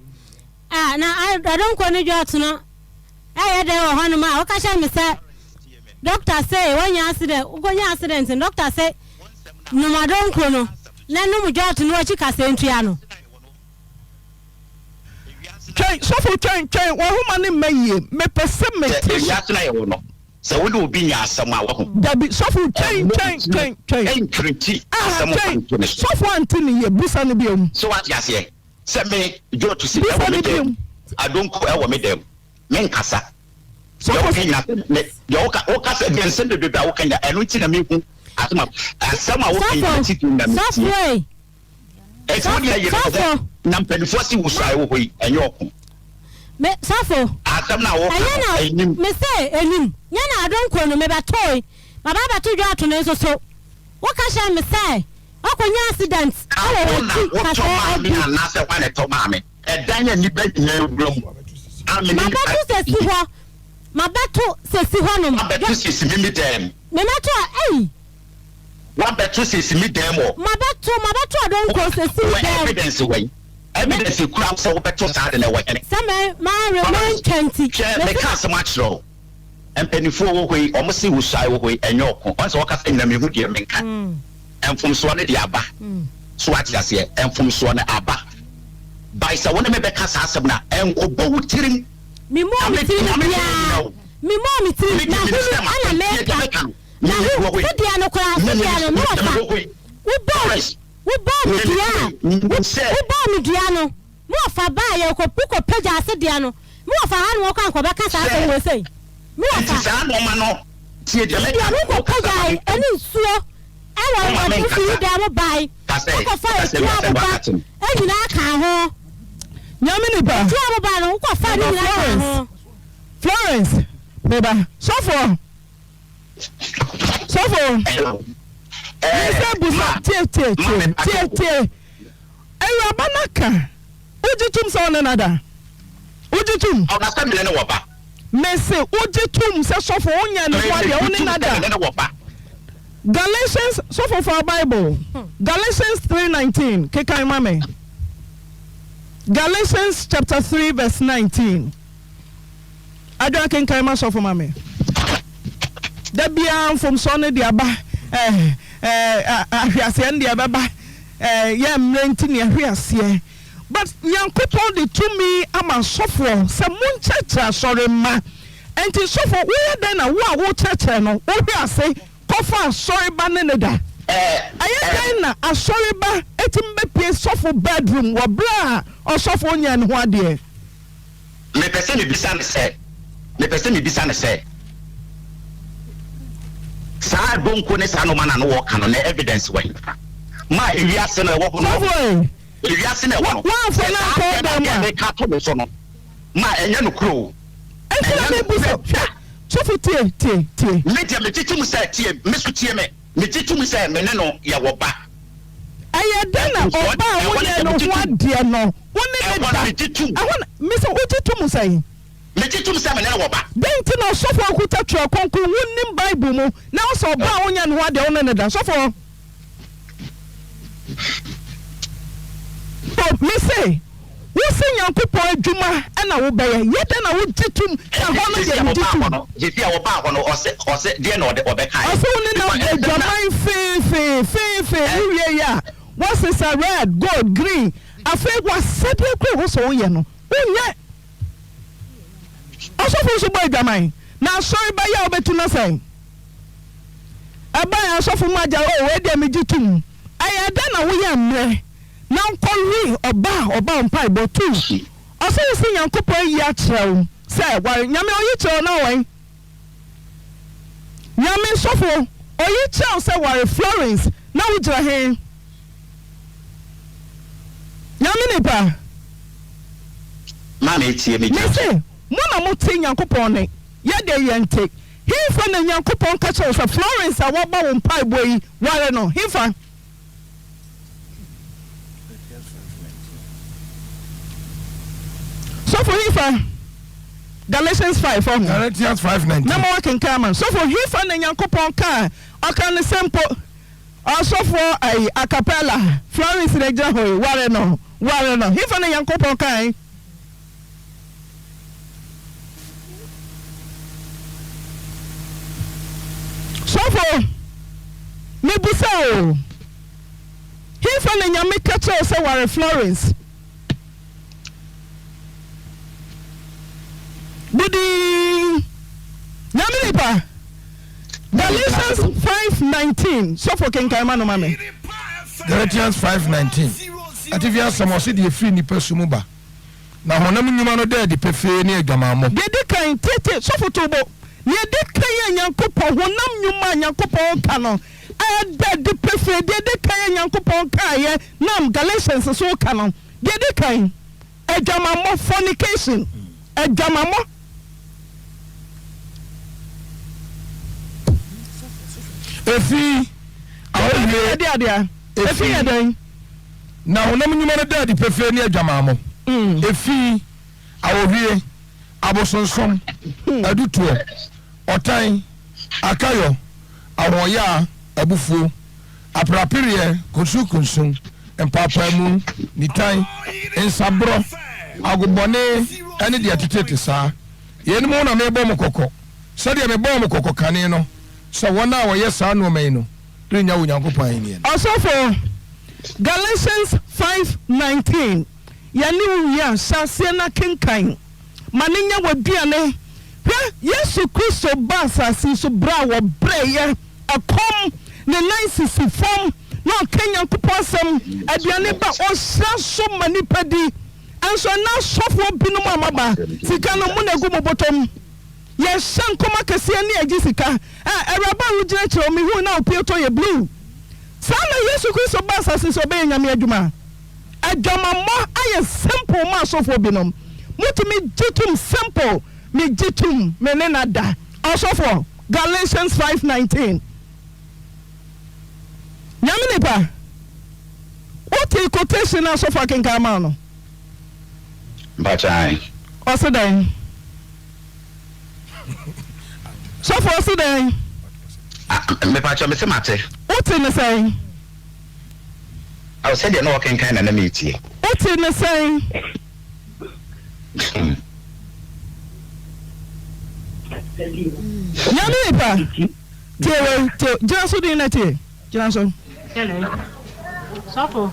[SPEAKER 2] ah na adonko ne dwɔto no ɛyɛ dɛn wɔ hɔnom a woka kyerɛ me sɛ doctor se woanya accident wokɔnya accident no doctor se nom adonko no na nom dwɔto no akyi kasɛntua no.
[SPEAKER 3] Twɛn, sɔfo, twɛn, twɛn, w'ahoma no mma yie, mepɛ sɛ mete.
[SPEAKER 6] Sɛ ewiase no a yɛwɔ no, sɛ wo ne obi nya asɛm a, wahu.
[SPEAKER 3] Dabi, sɔfo, twɛn, twɛn, twɛn, twɛn.
[SPEAKER 6] Ɛnkyerɛkyi
[SPEAKER 3] Aha,
[SPEAKER 6] asɛm mfa
[SPEAKER 3] twɛn,
[SPEAKER 6] nto ne so.
[SPEAKER 3] sɔfo ante ne yie, busa no biom.
[SPEAKER 6] So wate aseɛ? Sɛ me, Joe Tusi,
[SPEAKER 3] Busa
[SPEAKER 6] ɛwɔ
[SPEAKER 3] no
[SPEAKER 6] me dan
[SPEAKER 3] biom.
[SPEAKER 6] mu, Adonko ɛwɔ me dan mu, menkasa. Deɛ
[SPEAKER 3] Sɔfo.
[SPEAKER 6] woka nyinaa, sɛ me, deɛ woka, woka sɛ, deɛ nsɛm bebrebe a woka nyinaa, ɛno nti na mehu asɛm a, asɛm a woka nyinaa,
[SPEAKER 2] Sɔfo,
[SPEAKER 6] titiriw na metie.
[SPEAKER 2] sɔfo ei.
[SPEAKER 6] Enti wo deɛ yere wo ho
[SPEAKER 2] Sɔfo.
[SPEAKER 6] na mpanimfoɔ se wusu a ɛwɔ hɔ yi ɛnyɛ ɔko.
[SPEAKER 2] Me sɔfo.
[SPEAKER 6] Asɛm no a woka
[SPEAKER 2] Ɛnyɛ
[SPEAKER 6] no
[SPEAKER 2] na
[SPEAKER 6] ɛnim.
[SPEAKER 2] me se ɛnim. Nyɛ na adonko no mebɛtoe. Maba abɛto dwa ato no nso so. Woka kyerɛ me sɛ woakɔnya accident ɛwɔ
[SPEAKER 6] Wo na
[SPEAKER 2] w'akyi
[SPEAKER 6] wotɔ
[SPEAKER 2] kasɛɛ
[SPEAKER 6] maa me
[SPEAKER 2] agu.
[SPEAKER 6] anaasɛ hwan na ɛtɔ maa me? Ɛdan a nnipa nyinaa wura mu a me ne nnipa
[SPEAKER 2] Mabɛto sɛ si hɔ. Mabɛto sɛ si hɔnom.
[SPEAKER 6] Woabɛto sɛ si me me dan mu.
[SPEAKER 2] Memɛto a ei.
[SPEAKER 6] Wabɛto sesi me dan mu ɔ.
[SPEAKER 2] Mabɛto, mabɛto adonko sesi me dan mu.
[SPEAKER 6] Wɔ evidence wɔ yi? Evidence kura wo sɛ wobɛto saa ade no ɛwɔ hene?
[SPEAKER 2] Sɛ mɛ, mare, mantwa nti.
[SPEAKER 6] Hwɛ, meka asɛm akyerɛ wo. Mpanimfoɔ wɔ hɔ yi, wɔn se wusuae wɔ hɔ yi, ɛnyɛ ɔko. Wɔn sɛ wɔkasa nyina mehu deɛ menka. Mfomsoɔ no deɛ aba. So wate aseɛ? Mfomsoɔ no aba. By sɛ wo ne me bɛka saa asɛm no a, ɛnkɔbɔ wo tirim.
[SPEAKER 2] Memmɔɔ me tirim biara. Memmɔɔ me tirim, na hunu ɛna meka. Na wo, wo deɛ no koraa, wo deɛ no, me wɔfa, wobɔɔ, wobɔɔ me dua a, wo, wobɔɔ me dua no, me wɔfa baeɛ, wokɔ, wokɔpagya ase deɛ no, me wɔfa ha na wɔkɔ ankɔbɛka saa asɛm wei sei, me wɔfa, deɛ no wokɔpagyae ɛne nsuo ɛwɔ wɔ mfiri dan mu bae, wokɔfa etuo aboba nyinaa kaa ho.
[SPEAKER 3] Nyame nipa.
[SPEAKER 2] Etuo aboba no, wokɔfa ne nyinaa kaa ho.
[SPEAKER 3] Florence, meba, sɔfoɔ. Sɔfo, mesɛ busa tie tie tie tie tie. Awuraba no ka, wogye tom sɛ ɔne no ada? Wogye tom?
[SPEAKER 6] Ɔka sɛ mene ne wɔ ba.
[SPEAKER 3] Mese wogye tom sɛ sɔfo wonyɛ ne ho adeɛ wo ne no ada? Galatians sɔfo fa Bible Galatians 3:19 kekan ma me. Galatians chapter 3 verse 19. Adwoa kenkan ma sɔfo ma me. Da biara mfomsoɔ no de aba eh, eh, ahweaseɛ no deɛ ɛbɛba eh, yɛ mmerɛ nti ne ahweaseɛ. But Nyankopɔn de tumi ama sɔfoɔ sɛ monkyerɛkyerɛ asɔre mma. Ɛnti sɔfo woyɛ dɛn na wo a wokyerɛkyerɛ no wohwe ase kɔfa asɔre ba ne no da? Ɛyɛ dɛn na asɔre ba tumi bɛpue sɔfo bedroom wɔ berɛ a ɔsɔfo nyɛɛ ne ho adeɛ?
[SPEAKER 6] Mepɛ sɛ mebisa no sɛ, mepɛ sɛ mebisa no sɛ, saa donko ne saa nnoɔma no a na wɔka no, na evidence wɔ hefa? Ma ewiase no ɛwɔ hɔ no,
[SPEAKER 3] Sɔfo ei,
[SPEAKER 6] ewiase no ɛwɔ no,
[SPEAKER 3] woamfa
[SPEAKER 6] sɛ
[SPEAKER 3] no
[SPEAKER 6] saa
[SPEAKER 3] ankɔ
[SPEAKER 6] asɛm
[SPEAKER 3] dan
[SPEAKER 6] a
[SPEAKER 3] mu
[SPEAKER 6] deɛ
[SPEAKER 3] a.
[SPEAKER 6] meka ato me so no, ma ɛnyɛ nokorɛ o,
[SPEAKER 3] Ɛnti na
[SPEAKER 6] ɛnyɛ
[SPEAKER 3] mebu
[SPEAKER 6] nokorɛ
[SPEAKER 3] sɛ, hwɛ,
[SPEAKER 6] da.
[SPEAKER 3] sɔfo tie, tie, tie.
[SPEAKER 6] Me deɛ megye tom sɛ, tie, me so tie me, megye tom sɛ me ne no yɛwɔ ba.
[SPEAKER 3] Ɛyɛ dɛn na
[SPEAKER 6] Mfomsoɔ
[SPEAKER 3] ɔbaa a
[SPEAKER 6] ɛhɔ no
[SPEAKER 3] wonyɛɛ
[SPEAKER 6] deɛ
[SPEAKER 3] ne
[SPEAKER 6] megye
[SPEAKER 3] ho
[SPEAKER 6] tom.
[SPEAKER 3] adeɛ no, wo ne no
[SPEAKER 6] Ɛhɔ no
[SPEAKER 3] da?
[SPEAKER 6] megye tom.
[SPEAKER 3] Ɛhɔ na, mise, wogye tom sɛn?
[SPEAKER 6] Megye tom sɛ me ne no wɔ ba.
[SPEAKER 3] Dɛn nti na ɔsɔfo a ɔkuta Twerɛ Kronkron, wonnim Bible mu, na wosɛ ɔbaa a wonyɛɛ ne ho adeɛ, wo ne no da? Sɔfoɔ. So mise, wose Nyankopɔn adwuma na wobɛyɛ, yɛ dɛn na wogye tom sɛ hɔ no deɛ megye tom?
[SPEAKER 6] Sisi a wɔbaa hɔ no, ɔse, ɔse, deɛ na ɔde, ɔbɛkaeɛ?
[SPEAKER 3] Ɔse wo ne no abɔ adwaman feefee, feefee, wo wie a, woasesa red, gold, green, afei w'asɛdeɛ koraa a ɛwɔ sɛ woyɛ no, wonyɛ. Ɔsɔfo nso bɔ adwaman, na asɔre ba yi a wobɛtu no asɛn? Ɛbae asɔfo mu agya, oh, wei deɛ megye tom. Ɛyɛ dɛn na woyɛ mmerɛ na wokɔ we ɔba a ɔba wo mpaebɔ tu? Ɔse wo se Nyankopɔn ayi akyerɛ wo sɛ ware Nyame ɔyi kyerɛ wo na wɛn? Nyame sɔfo ɔyi kyerɛ wo sɛ ware Florence na wo gyina he? Nyame nipa.
[SPEAKER 6] Maame tie me gyina so.
[SPEAKER 3] Mese mo na mo te Nyankopɔn ne, yɛ deɛ yɛnte. Henfa na Nyankopɔn ka kyerɛ wo sɛ Florence a waba wo mpaebɔ yi ware no? Henfa? Sɔfo henfa? Galatians 5 ɔho.
[SPEAKER 4] Galatians 5:19.
[SPEAKER 3] Mɛma woakenkan ama no. Sɔfo henfa na Nyankopɔn kaa ɔka no sɛ mpo ɔsɔfoɔ ayi acapella Florence na gyina hɔ yi ware no ware no henfa na Nyankopɔn kae? Sɔfo, mebisa o, hefa na Nyame ka kyerɛ wo sɛ ware Florence? Budii, Nyame nipa, Galatians 5:19, sɔfo kenkan ma no ma me.
[SPEAKER 4] Galatians 5:19, Atifi asɛm, ɔse deɛ ɛfiri nipa su mu ba. Na honam nnwuma no da adi pefee ne adwamammɔ.
[SPEAKER 3] Deɛ ɛdi kan, tietie, sɔfo to wo bo, Nea ɛdi kan a Nyankopɔn, honam nnwuma a Nyankopɔn reka no, ɛda adi pefee, deɛ ɛdi kan a Nyankopɔn kaeɛ nam Galatians so reka no, deɛ ɛdi kan, adwamammɔ, fornication, adwamammɔ.
[SPEAKER 4] Efi, ahohwie.
[SPEAKER 3] Ɛde adeɛ, efi yɛ dɛn?
[SPEAKER 4] Na honam nnwuma no da adi pefee ne adwamammɔ, efi, ahohwie, abosonsom, adutoɔ, ɔtan, akayɔ, ahoɔyaa, abufuo, apereapereɛ, kunsunkunsun, mpaapaemu, nitan, nsaborɔ, agobɔne ne deɛ ɛtetete saa. Yeinom ho na merebɔ mo kɔkɔ, sɛdeɛ mebɔɔ mo kɔkɔ kane no, sɛ wɔn a wɔyɛ saa nnoɔma yi no rennya Onyankopɔn ahennie no.
[SPEAKER 3] Ɔsɔfo, Galatians 5:19, Yɛne wo wie a, hyɛ aseɛ na kenkan ma no nyɛ w'aduane. Hwɛ, Yesu Kristo baa asase yi so berɛ a wɔbrɛeɛ, ɛkɔm, ne nan sisi fam, na ɔka Nyankopɔn asɛm, aduane ba, ɔhyira so ma nnipa di. Nso ɛnnɛ asɔfoɔ binom a moaba, sika no mo na ɛgu mo bɔtɔm. Yɛhyɛ nkɔm akɛseɛ ne yɛgye sika. Ɛ, Awuraba a wogyina akyire hɔ, mehuu na wo pieto yɛ blue. Saa na Yesu Kristo baa asase so ɔbɛyɛ Nyame adwuma. Adwamammɔ ayɛ simple ma asɔfoɔ binom. Motumi gye tom simple, megye tom, me ne no ada. Ɔsɔfoɔ, Galatians 5:19. Nyame nipa, wotee quotation no a asɔfoɔ akenkan ama wo no?
[SPEAKER 6] Mpakyɛ ae.
[SPEAKER 3] Ɔse dɛn? Sɔfo ɔse dɛn?
[SPEAKER 6] Ah, mepakyɛ mese mate.
[SPEAKER 3] Wote ne sɛn?
[SPEAKER 6] Aw, sɛdeɛ na ɔkenkan na na meretie.
[SPEAKER 3] Wote ne sɛn? Nyame nipa, tie wei, tie, gyina so din na tie, gyina so.
[SPEAKER 2] Hello. Sɔfo.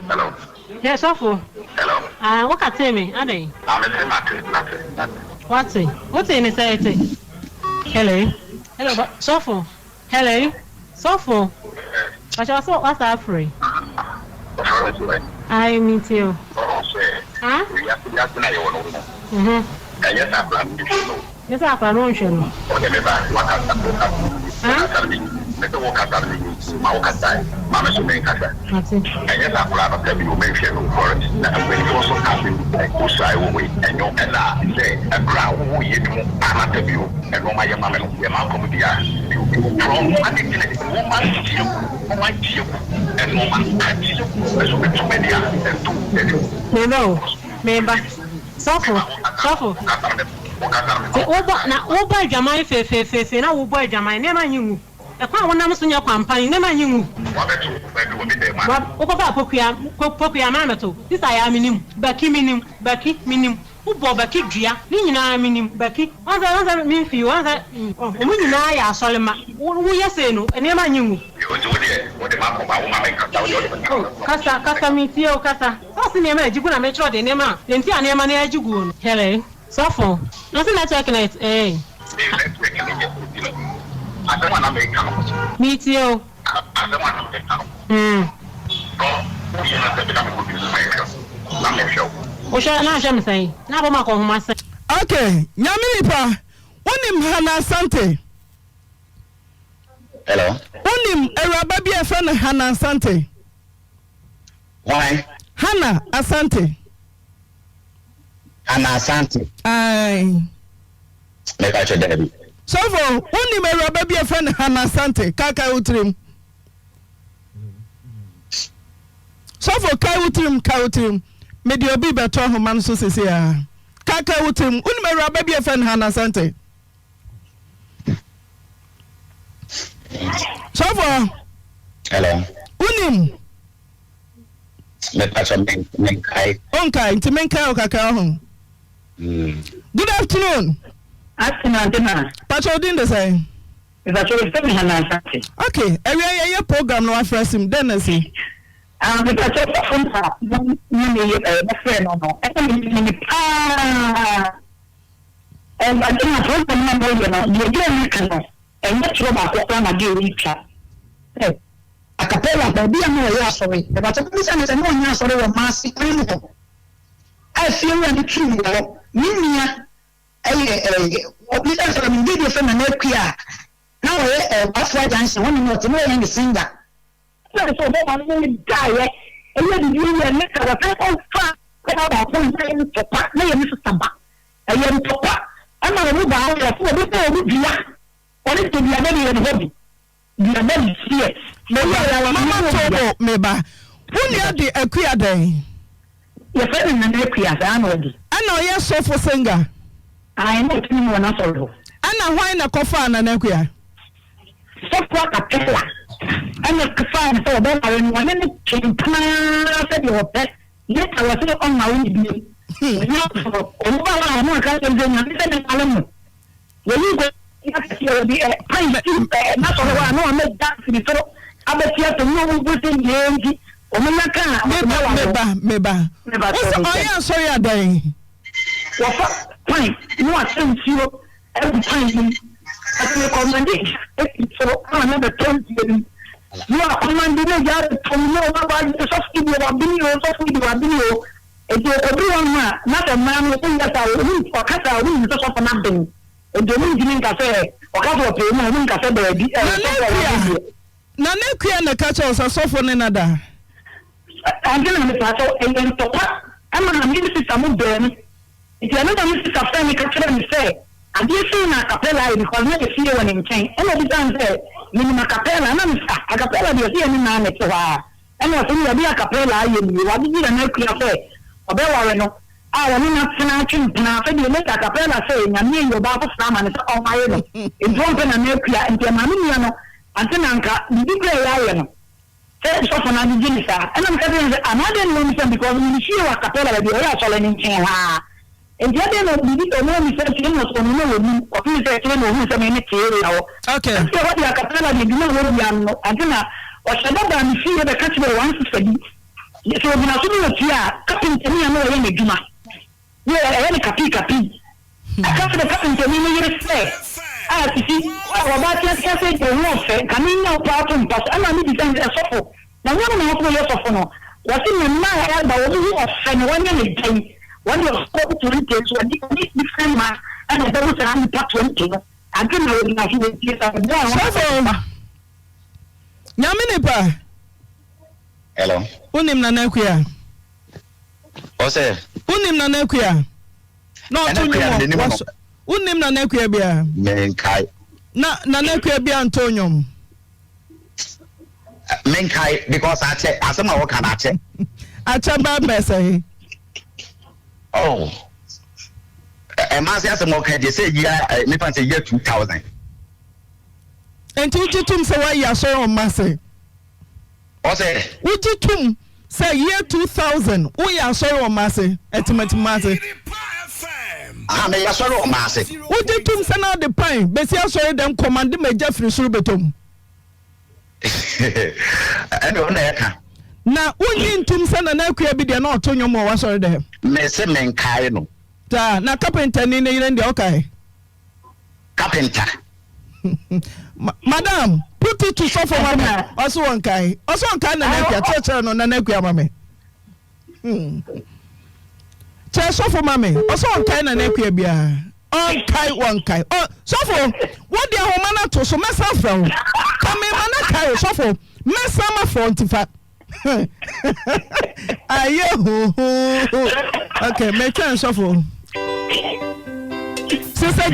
[SPEAKER 6] Hello.
[SPEAKER 2] Yes, sɔfo.
[SPEAKER 6] Hello.
[SPEAKER 2] Ah, wo katee me, adɛn?
[SPEAKER 6] Ah, mese mate, mate, mate.
[SPEAKER 2] Wate? Wotee ne sɛ ete? Hello, hello, ba, sɔfo, hello, sɔfo.
[SPEAKER 6] Yes.
[SPEAKER 2] Pakyɛ ɔsɛ wasa afrɛ.
[SPEAKER 6] Ɔfrɛ me so ɛ?
[SPEAKER 2] Ae, metie o.
[SPEAKER 6] Ɔhu sɛ,
[SPEAKER 2] Ah?
[SPEAKER 6] wiase wiase na yɛwɔ no wo no.
[SPEAKER 2] Mhm.
[SPEAKER 6] Ɛnyɛ sɛ akwadaa no nhwɛ no o.
[SPEAKER 2] Nyɛ sɛ akwadaa no ɔnhwɛ no.
[SPEAKER 6] Wo deɛ me ba, wakasa, wokasa no me
[SPEAKER 2] Ah?
[SPEAKER 6] wokasa no me me sɛ wokasa no me me ma wokasae, ma me so menkasa.
[SPEAKER 2] Mate.
[SPEAKER 6] Ɛnyɛ sɛ akwadaa no sɛbi o menhwɛ no o Florence, na mpanyinfoɔ nso ka asɛm bi sɛ wosuae wo hoe ɛnyɛ ɛna sɛ ɛberɛ a wowɔ yɛ no mu a na sɛbi o ɛnoɔma yɛ ma me no yɛ m'akɔm dea bi o from ade nti na nwoma gye agu nwoma gye agu ɛnoɔma agye agu ɛso bɛtu m'ani a ɛnto anim.
[SPEAKER 2] Meba o, meba. Sɔfo, sɔfo. Te wobɔ na wobɔ adwaman fefefefe na wobɔ adwaman nneɛma nye ngu. Ɛkwan a wonam so nyɛ kwan pa yi nneɛma nye ngu. Wa wokɔfa apokua pokua maa mɛto sista yaa menim baki menim baki menim wobɔ baki dua ne nyinaa menim baki wɔn sɛ wɔn sɛ memfi wɔn sɛ wɔn nyinaa yɛ asɔre ma wo woyɛ sei no nneɛma nye ngu. Oh kasa kasa metie wo kasa sɛ ɔse nneɛma agyi gu na mekyerɛ ɔde nneɛma a deɛ nti a nneɛma no agyi guo no. Hello. Sɔfo, na ɔse network no ɛte ee.
[SPEAKER 6] Me network no nyɛ nti no asɛm a na meka no.
[SPEAKER 2] Metie o.
[SPEAKER 6] Asɛm a na meka no. No wo yɛ na sɛ bi na mewɔ bi nso mehwɛ wo na mehwɛ wo.
[SPEAKER 2] Wohwɛ na ahwɛ me sɛn? Na abɔ me akɔnhoma sɛn?
[SPEAKER 3] Ok, Nyame nipa, wonim Hannah Asante?
[SPEAKER 6] Hello.
[SPEAKER 3] Wonim awuraba bi a yɛfrɛ no Hannah Asante?
[SPEAKER 6] Hwan?
[SPEAKER 3] Hannah Asante.
[SPEAKER 6] Hannah Asante.
[SPEAKER 3] Ae.
[SPEAKER 6] Meka kyɛ daabi.
[SPEAKER 3] Sɔfo, wonim awuraba bi a yɛfrɛ no Hannah Asante? Kaakae wo tirim. Sɔfo, kae wo tirim, kae wo tirim. Mede obi bɛto ahoma no so sese a. Kaakae wo tirim. Wonim awuraba bi a yɛfrɛ no Hannah Asante? Sɔfo.
[SPEAKER 6] Hello.
[SPEAKER 3] Wonim?
[SPEAKER 6] Mepakyɛ menkae.
[SPEAKER 3] Wonkae nti menkae wo kakra ho. Good afternoon.
[SPEAKER 7] Afternoon ante na.
[SPEAKER 3] Pakyɛ wo din de sɛn?
[SPEAKER 7] Mepakyɛ wo fɛ me Hannah Asante.
[SPEAKER 3] Okay, awia yɛyɛ program na wafrɛ sim dɛn na si?
[SPEAKER 7] Ah, mepakyɛ sɔfo na mo ne me yɛ ɛɛ mofrɛ no no ɛna me nim no paa. Ɛɛ ante na program na moyɛ no deɛ deɛ no ka no ɛnyɛ torɔ baako koraa na deɛ ɔretwa. Sɛ. Acapella, baabi a na ɔyɛ asɔre. Mepakyɛ mobisa no sɛ na ɔnyɛ asɔre wɔ Maase kwan mu hɔ a fiewura no tuu wɔ hɔ. Me nua yɛ ɛɛ ɔbisa no sɛ ɔnim baabi a yɛfrɛ Nana Akua a na ɔyɛ ɛɛ Wafua Junction hɔ na na ɔte na ɔyɛ ne singer. Ɛna sɛ ɔbɛma no ne no daeɛ ɛyɛ biribi wie a later wɔsan kɔfa ɔbaa baako a na ɛyɛ ntɔkwa na ɛyɛ me sister ba ɛyɛ ntɔkwa ɛma wɔn baa hɔ wɔse wɔbɛbɔ wɔn dua ɔne deɛ duabɔ deɛ yɛ ne hobby.
[SPEAKER 3] Meba, mama Tobo, meba. Wo nua de Akua dɛn?
[SPEAKER 7] Yɛfrɛ no Nana Akua, saa na ɔde.
[SPEAKER 3] Ɛna ɔyɛ sɔfo singer?
[SPEAKER 7] Ae, na ɔte ne mu wɔ n'asɔre hɔ.
[SPEAKER 3] Ɛna hwan na kɔfaa Nana Akua?
[SPEAKER 7] Sɔfo Acapella ɛna faa no sɛ ɔbɛware no, ɔne no twee mpena ara sɛdeɛ ɔpɛ, later wɔse ɔnware no bio. Ɔnya foforɔ, ɔmo ba hɔ a ɔmo aka kyerɛ no sɛ Nyame sɛ menware mo. Wɔyi nkonnwa akɛseɛ wɔde ɛ pan si ɛ n'asɔre hɔ a na wɔn agya firi soro abɛte atom na wɔn bu sɛ nyinaa nti wɔn nya kaa a
[SPEAKER 3] Meba,
[SPEAKER 7] wɔbɛware.
[SPEAKER 3] meba, meba.
[SPEAKER 7] Meba
[SPEAKER 3] Wo sɛ
[SPEAKER 7] sɔre
[SPEAKER 3] ɔyɛ
[SPEAKER 7] ntɛm.
[SPEAKER 3] asɔre adan?
[SPEAKER 7] Wɔfa pan na wɔasa nsuo agu pan no mu. Afei kɔmande gya firi soro ama no abɛtɔ nsuo no mu. Na wɔakɔmande na gya abɛtɔ mu na wɔn abɔ adwene sɔfo yi deɛ wabene o, sɔfo yi deɛ wabene o. Enti okodu hɔ nom a, na sɛ mmaa no wɔn yɛ saa a, wɔn ɔkasa a, wɔn nim sɛ sɔfo no aben. Enti wɔn ntumi nka sɛ, ɔka sɛ ɔpɛ mu a, wɔn nka sɛ daabi, ɛyɛ
[SPEAKER 3] Nana
[SPEAKER 7] sɔfo a
[SPEAKER 3] Akua,
[SPEAKER 7] waben deɛ.
[SPEAKER 3] Nana Akua na ɛka kyerɛ wo sɛ sɔfo ne no ada?
[SPEAKER 7] Ante na me saa sɛ ɛyɛ ntɔkwa ɛma me ne sista mo baanu. Nti ɛno na me sista frɛ me ka kyerɛ me sɛ adeɛ sei na acapella ayɛ because na yɛ fie wɔ ne nkyɛn. Ɛna ɔbisaa me sɛ menim acapella? Ɛna me sɛ ah acapella deɛ ɛsɛ yɛne naa na ɛte hɔ ara. Ɛna ɔse nea ɔde acapella ayɛ nie, wagyegye Nana Akua sɛ ɔbɛware no a ɔne no atena atwe mpena sɛdeɛ later acapella sɛ Nyame ayi ɔbaa foforɔ ama no sɛ ɔnware no nti ɔmpɛ Nana Akua nti ɛmaa me nua no ante na anka biribi koraa a ɛyɛ ayɛ no sɛ sɔfo no agyegye no saa ɛna meka kyerɛ no sɛ ah na adɛn na wamisa me because me fie wɔ acapella baabi a ɔyɛ asɔre no nkyɛn hɔ ara Enti adɛn na biribi sɛ ɔno ammisa akyire na ɔsɔɔ no na ɔnim kɔpem sɛ akyire na ɔhuu sɛ me me te area hɔ.
[SPEAKER 3] Okay.
[SPEAKER 7] Ɛnti ɛhɔ deɛ acapella deɛ dwuma a wɔdi ano no ante na ɔhyɛ da baa me fie bɛka kyerɛɛ one sister bi. Sɛ ogyina so ne otie a, kapentani a na ɔyɛ n'adwuma no ɛyɛ no kapii kapii. Ɛka kyerɛ kapentani no yere sɛ, Ah, Sisi, wo a w'aba teatea sɛ deɛ wo ho ɔfɛ, nka mennya wo paa to mpa so. Ɛnna mebisa no sɛ, Sɔfo, na nyɛ wo na wo nso woyɛ sɔfo no? Ɔse, Ne mma a ɛreba, wɔn ho ɔfɛ no, wɔnyɛ no dɛn? Wɔn deɛ ɔsɔfo 20 nso, ɔde ɔne different mma na ɛbɛwo saa nnipa 20 no. Ade na wɔgyina so wɔtie saa, wɔboa wɔn
[SPEAKER 3] Sɔfo, Nyame nipa.
[SPEAKER 6] Hello.
[SPEAKER 3] Wonim Nana Akua?
[SPEAKER 6] Ɔsɛ.
[SPEAKER 3] Wonim Nana Akua? Na ɔto nnwom wɔ waso. Wonim Nana Akua bia?
[SPEAKER 6] Menkae.
[SPEAKER 3] Na Nana Akua bia nto nnwom?
[SPEAKER 6] Menkae because akyɛ asɛm a wɔka no akyɛ.
[SPEAKER 3] Akyɛ bɛɛ bɛɛ sɛ.
[SPEAKER 6] Oh. Ɛma ase asɛm ɔka deɛ sɛ yia mefa sɛ yia 2000.
[SPEAKER 3] Nti wogye tom sɛ woayi asɔre wɔ mma ase?
[SPEAKER 6] Ɔsɛ.
[SPEAKER 3] Wogye tom sɛ year 2000 woyɛ asɔre wɔ mma ase, Atimatim mma ase?
[SPEAKER 6] Aha, meyɛ asɔre wɔ mma ase.
[SPEAKER 3] Wogye tom sɛ na ade pan bɛsi asɔre dɛm kɔmande ma gya firi soro bɛtɔ mu?
[SPEAKER 6] Ɛne ɔno na ɛka.
[SPEAKER 3] Na wonnye ntom sɛ Nana Akua bi deɛ na ɔto nnwom wɔ w'asɔre dɛm?
[SPEAKER 6] Mese menkae no.
[SPEAKER 3] Taa, na kapentani ne yere no deɛ ɔkae?
[SPEAKER 6] Carpenter.
[SPEAKER 3] Madam, put it to sɔfo ma me. Ɔso wɔn kae. Ɔso wɔn kae Nana Akua. Kyerɛkyerɛ no Nana Akua ma me. Hmm. Kyerɛ sɔfo ma me. Ɔso wɔn kae Nana Akua biara. Ɔnkae wɔn kae. Ɔ sɔfo, wo de ahoma no ato so mɛsan frɛ wo. Ka me ma na kae o sɔfo. Mɛsan ma frɛ wo nti fa. Ayɛ huhuhu. Okay, metwɛn sɔfo. Sisɛ.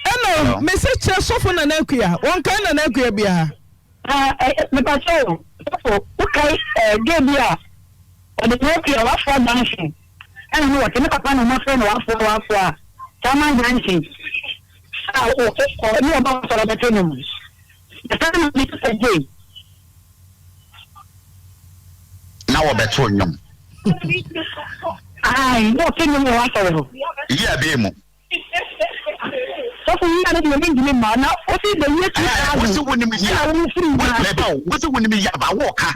[SPEAKER 3] Ɛna mese kyerɛ sɔfo Nana Akua, wɔnkae Nana Akua biara.
[SPEAKER 7] Ah, eh, mepakyɛ o, sɔfo, wokae eh, gay bi a ɔde Nana Akua wafoa junction ɛna ne wɔte ne papa na ɔmafrɛ no wafoa wafoa Chairman junction a ɔ ne ɔba wasɔrɔ bɛte nom. Yɛfrɛ no ne sɛ gay.
[SPEAKER 6] Na wɔbɛto nnwom.
[SPEAKER 7] Ae, na ɔte nnwom wɔ w'asɔre hɔ.
[SPEAKER 6] Yie bɛɛ mu.
[SPEAKER 7] Sɔfo yi ano deɛ mentumi mma na wosi the year 2000.
[SPEAKER 6] Wosi wonim yie
[SPEAKER 7] a wofiri mu.
[SPEAKER 6] Mɛba o, wosi wonim yie aba wɔka.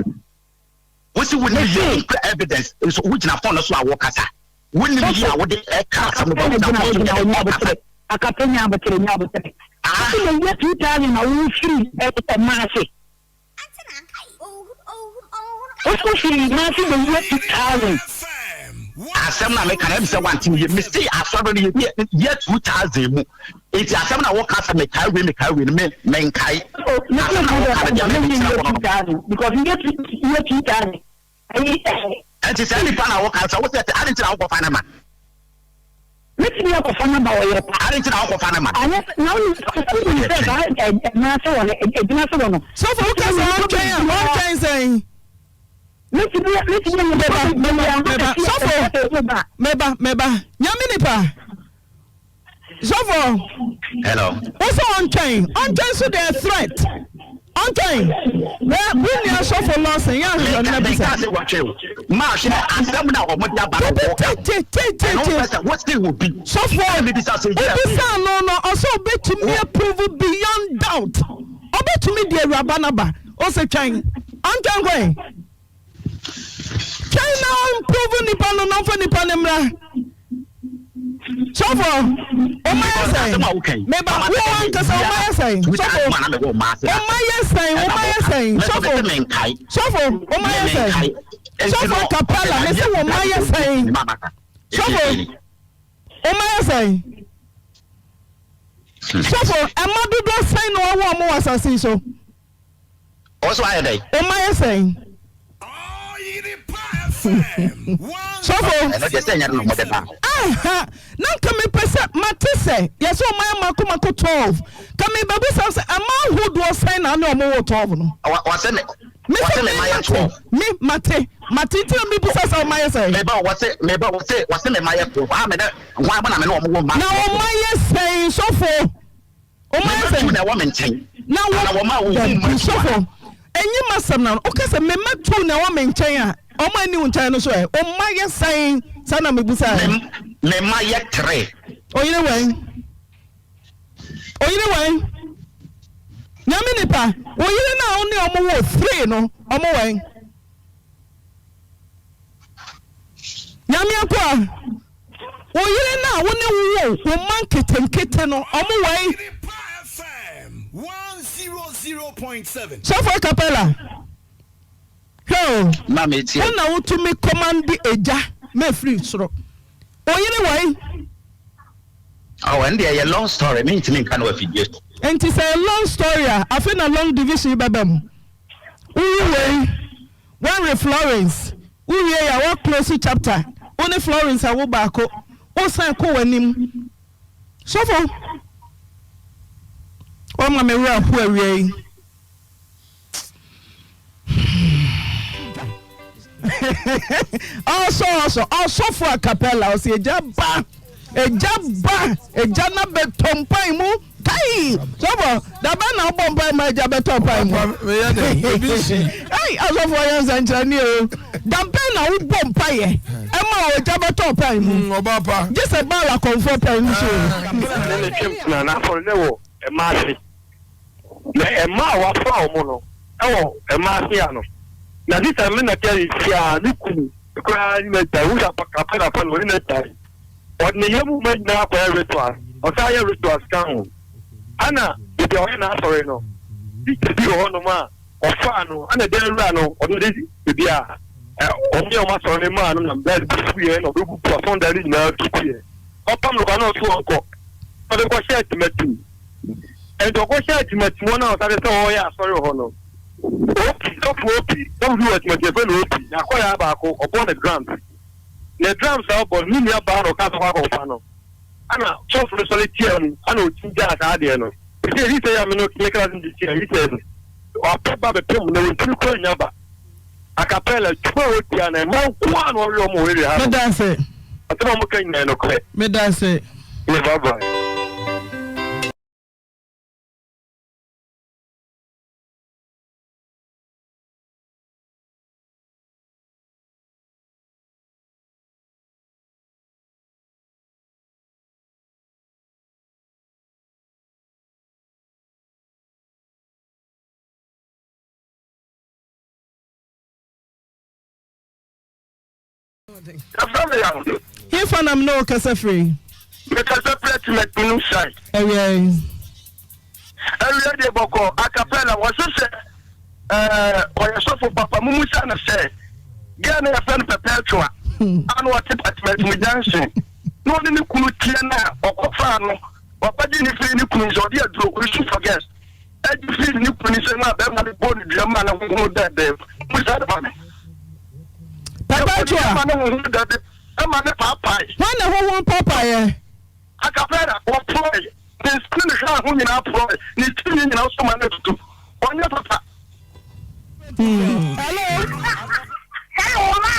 [SPEAKER 6] Wosi wonim yie wonkura evidence nso wogyina phone no so a wɔkasa. Wonim yie a wode ɛka asɛm no ba wogyina phone so yɛ ɔkasa.
[SPEAKER 7] Akapɛ nya abotere nya abotere. Wosi the year 2000 na wofiri ɛma ase. Wosu firi Kumasi the year 2000.
[SPEAKER 6] Asɛm na meka na ɛm sɛ wante me yie. Mese asɔre no yɛ year 2000 mu. Nti asɛm na woka sɛ mekae wei mekae wei no me menkae.
[SPEAKER 7] Oh,
[SPEAKER 6] Asɛm na woka no deɛ me mekyerɛ wo no.
[SPEAKER 7] Because year 2000 ɛyi ɛɛ.
[SPEAKER 6] Nti saa nipa na woka sɛ wosɛ ade nti na wokɔfa no ma.
[SPEAKER 7] Mɛtumi akɔfa no aba ɔyɛ pa.
[SPEAKER 6] Ade nti na wokɔfa no ma.
[SPEAKER 7] Anyɛ na wonim wonim sɛ saa ɛgyina ase wɔ no ɛgyina ase wɔ no.
[SPEAKER 3] Sɔfo woka sɛ ɔntwɛn a ɔntwɛn sɛn.
[SPEAKER 7] Mɛtumi mɛtumi anya
[SPEAKER 3] mɛba mɛba mɛba sɔfo mɛba mɛba nyame nipa. Sɔfo.
[SPEAKER 6] Hello.
[SPEAKER 3] Wosɛ ɔntwɛn ɔntwɛn so deɛ threat ɔntwɛn wɛ wo nua sɔfo lɔsen yɛ ahwehwɛ no na bisa.
[SPEAKER 6] Meka sɛ wɔtwɛn o maa hwɛ asɛm na wɔn de aba no wɔka ɛno pɛ sɛ wɔsi wɔ bi.
[SPEAKER 3] Sɔfo obisa no no ɔsɛ ɔbɛtumi approve beyond doubt ɔbɛtumi di awuraba no aba ɔsɛ twɛn ɔntwɛn kwan. Twɛn na ɔmprove nipa no na ɔmfa nipa no mmra. Sɔfo, ɔma yɛ sɛn? Meba, wo ankasa ɔma yɛ sɛn? Sɔfo, ɔma yɛ sɛn? Ɔma yɛ sɛn? Sɔfo, sɔfo, ɔma yɛ sɛn? Sɔfo kapala, me se ɔma yɛ sɛn? Sɔfo, ɔma yɛ sɛn? Sɔfo, ɛma dodoɔ sɛn na wɔwɔ ɔmo wɔ asase yi so?
[SPEAKER 6] Wo so ayɛ dɛn?
[SPEAKER 3] Wo mma yɛ sɛn? Sɔfo.
[SPEAKER 6] Ɛno deɛ sɛ ɛnyɛ no na wɔde ba.
[SPEAKER 3] Aha, na nka mepɛ sɛ mate sɛ yɛsɛ ɔman mako mako 12. Ka mebɛbusa sɛ ɛma ahodoɔ sɛn na ne ɔmo wɔ 12 no?
[SPEAKER 6] Wɔsɛ me
[SPEAKER 3] Me
[SPEAKER 6] wɔsɛ
[SPEAKER 3] sɛ
[SPEAKER 6] me
[SPEAKER 3] me
[SPEAKER 6] ma yɛ
[SPEAKER 3] mate,
[SPEAKER 6] 12.
[SPEAKER 3] me mate, mate nti na mebusa sɛ ɔma yɛ sɛn?
[SPEAKER 6] Meba wɔsɛ meba wɔsɛ wɔsɛ me ma yɛ 12. Ah me dɛ hwan bɔ na me ne ɔmo wɔ mma
[SPEAKER 3] Na ɔma yɛ sɛn sɔfo?
[SPEAKER 6] Ɔma yɛ sɛ. Na ɛwɔ me nkyɛn.
[SPEAKER 3] Na wɔ dabi sɔfo enyi ma sɛm na ɔka sɛ me mma tu na ɛwɔ me nkyɛn a ɔmo ani wo nkyɛn no so ɛ ɔma yɛ sɛn saa na me busa ɛ.
[SPEAKER 6] Me mma yɛ tere.
[SPEAKER 3] Oyere wɛn oyere wɛn nyame nipa oyere na ɔne ɔmo wɔ three no ɔmo wɛn. Nyame akoa, wo yere no a wo ne wo wo wo mma nketenkete no, ɔmo wɛn? Sɔfo Acapella, hwɛ o, wo na wotumi kɔmande egya ma efiri soro. Wo yere wɛn?
[SPEAKER 6] Oh, ɛno deɛ ɛyɛ long story, mentumi nka no wɔ afidie so.
[SPEAKER 3] Nti sɛ ɛyɛ long story a, afei na long division yi bɛba mu. Wowu wei. Woawe Florence, wo wiei a woa close chapter, wo ne Florence awo baako, wo san kɔ w'anim. Sɔfo, woama me werɛ aho awia yi. Ɔsɔ ɔsɔ ɔsɔfo acapella ɔsɛ egya ba egya ba egya na bɛtɔ mpan mu. Kai! Sɔfo, da bɛn na wobɔ mpae ma agya bɛtɔ mpae mu?
[SPEAKER 4] Meyɛ dɛ, ebi nsi.
[SPEAKER 3] Ei, asɔfo ɔyɛ nsɛnkyerɛnne o. Da bɛn na wobɔ mpaeɛ ɛma ogya bɛtɔ mpae mu?
[SPEAKER 4] Mm, ɔba pa.
[SPEAKER 3] Gye sɛ Baal akɔmfoɔ pae mu so o.
[SPEAKER 8] Ne ne twam tena n'afɔre no wɔ mma ase, na mma a wɔafra wɔn no wɔ mma ase ano. Na sista me na Terry hyiaa ne kunu koraa ne n'agyae. Wohu sɛ apɛ na ɔne n'agyae. Ɔde ne yam mma nyinaa kɔyɛ rituals. Ɔsan yɛ rituals ka ho. Ɛna baabi a ɔyɛ n'asɔre no, teacher bi wɔ hɔnom a ɔfaa no, ɛna dan wura no, ɔno de baabi a wɔn yɛ wɔn asɔre no maa no na bɛs bi fuiɛ na ɔbɛbubu asɔndan no nyinaa tu kuiɛ. Ɔpam no kwa na ɔso ɔnkɔ. Ɔde kɔhyɛɛ Timati. Nti ɔkɔhyɛɛ Timati hɔ no a ɔsate sɛ ɔreyɛ asɔre wɔ hɔ no, Opi, sɔfo Opi, sɔfo bi wɔ Timati yɛfrɛ no Opi, n'akwadaa baako, ɔbɔ ne drums. Ne drums a ɔbɔ no, ne nua baa na ɔkaa sɛ ɔkɔ akɔfa no. Ɛna sɔfo no sɔre tiaa mu, ɛna ɔtumi gyaa saa adeɛ no. Ɛsɛ ɛyi sɛ yɛ a me no me kra de tia yi sɛ no. Wapɛ ba bɛpɛ mu na wɔntumi kura nya ba. Acapella, dwuma a wɔtia no, ɛma nko a na ɔwe wɔn wɔ area ha no.
[SPEAKER 3] Meda ase.
[SPEAKER 8] Asɛm a wɔka nyinaa yɛ nokorɛ.
[SPEAKER 3] Meda ase.
[SPEAKER 8] Yeah, bye bye.
[SPEAKER 3] Hefa na mene wo kasa firi?
[SPEAKER 8] Mekasa firi Atimatinu side.
[SPEAKER 3] Awia yi.
[SPEAKER 8] Awia deɛ bɔkɔ acapella wɔse sɛ ɛɛ ɔyɛ sɔfo papa mumusa no sɛ girl no yɛfrɛ no Perpetua a na ɔte Atimatinu junction na ɔne ne kunu teɛ no a ɔkɔfaa no ɔbɛgye ne firi ne kunu nsɛ ɔde aduro ɔresu for girls ɛgye firi ne kunu nsɛ mu a bɛrima no bɔ ne dua mu a ne honhom dɛɛdɛɛ musa no ma me
[SPEAKER 3] Perpetua
[SPEAKER 8] ɛma ne honhom dɛɛdɛɛ ɛma ne paapae.
[SPEAKER 3] Hwan na honhom paapaeɛ?
[SPEAKER 8] Acapella, Ɔporɔe, ne nsa ne ne hwene ho nyinaa porɔe, ne tirinwi nyinaa nso ma no atutu. Ɔnyɛ papa.
[SPEAKER 3] Hello.
[SPEAKER 9] Hello, ma.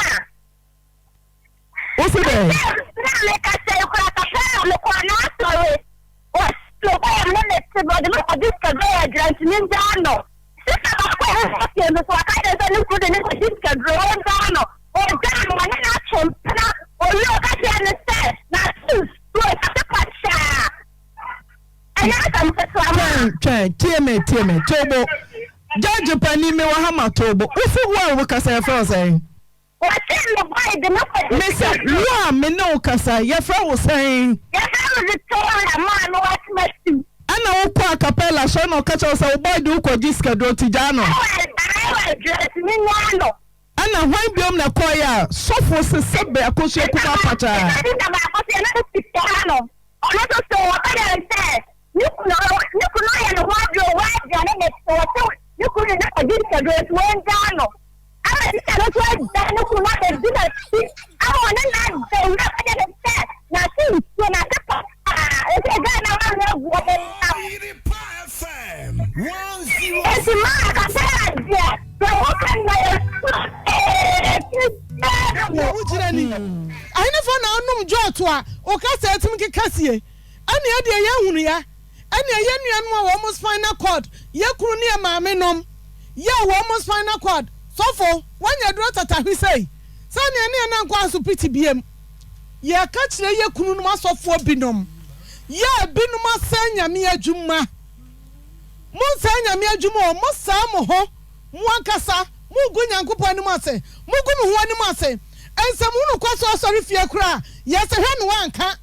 [SPEAKER 3] Wo se dɛ?
[SPEAKER 9] Na me kasa yi kura acapella me kɔ n'asɔre. Wɔsi me bɛyɛ me ne te bɔde me kɔgye sika bɛyɛ adwuma nti me ngyaa no. Sista baako a ɛwɔ fie no so ɔka kyerɛ sɛ ne kunu de ne kɔgye sikaduro, ɔgyaa no. Ɔgyaa no, ɔne no ato mpena. Owie ɔka kyerɛ no sɛ n'ase nsuo ase pakyaa. Ɛnyɛ asɛm ketewa ma.
[SPEAKER 3] Twɛn, twɛn, tie me, tie me, Tobo. Judge panin, mewɔ ha ma Tobo. Wo se wo a wokasa yɛfrɛ wo sɛn?
[SPEAKER 9] Wɔse me boy de me kɔ
[SPEAKER 3] Me se wo a me ne wo kasa yi, yɛfrɛ wo sɛn?
[SPEAKER 9] Yɛfrɛ me Victoria Maame Wasemasi.
[SPEAKER 3] Ɛna wo kɔ acapella asɔre na ɔka kyerɛ wo sɛ wo boy de wo kɔ gye sikaduro nti gyaa no?
[SPEAKER 9] Ɛwɔ ɛwɔ adwuma nti me nyaa no.
[SPEAKER 3] Ɛna hwan biom na ɛkɔeɛ a sɔfo se sɛbe akosua kumaa pataa?
[SPEAKER 9] Ɛna sista baako so yɛne no te fie ha no, ɔno nso so wɔka kyerɛ no sɛ ne kunu ne kunu ayɛ ne ho adeɛ o, w'adeɛ ne ne wɔse ne kunu de no akɔgye sikaduro nti wɔngyaa no. Ama sista no nso agya ne kunu no abɛdi n'akyi ama ɔne no ada owura ka kyerɛ no sɛ n'ase nsuo n'ase paa ɛsɛ gya na ama no agu ɔmo nam. Enti maa kapɛla deɛ deɛ woka nyina yɛ soro ee
[SPEAKER 5] Deɛ wogyina ni. Ahenefoɔ na wonom dwɔɔto a wo kasa atumi keka sie. Ɛnneɛ deɛ yɛnhunuiɛ. Ɛnneɛ yɛn nuanom a wɔn spinal cord yɛ kunu ne yɛn maame nom yɛ a wɔn spinal cord sɔfo wanya aduro tatahwe sei sɛ ɛnneɛ ne yɛn nan nkɔ asopiti biem. Yɛka kyerɛ yɛ kununom asɔfoɔ binom yɛ a binom asɛe Nyame adwuma. Monsɛe Nyame adwuma o, mosɛe mo ho mo ankasa, mogu Nyankopɔn anim ase, mogu mo ho anim ase. Nsɛmhunu kɔ so asɔre fie koraa, yɛse hwɛ no wanka.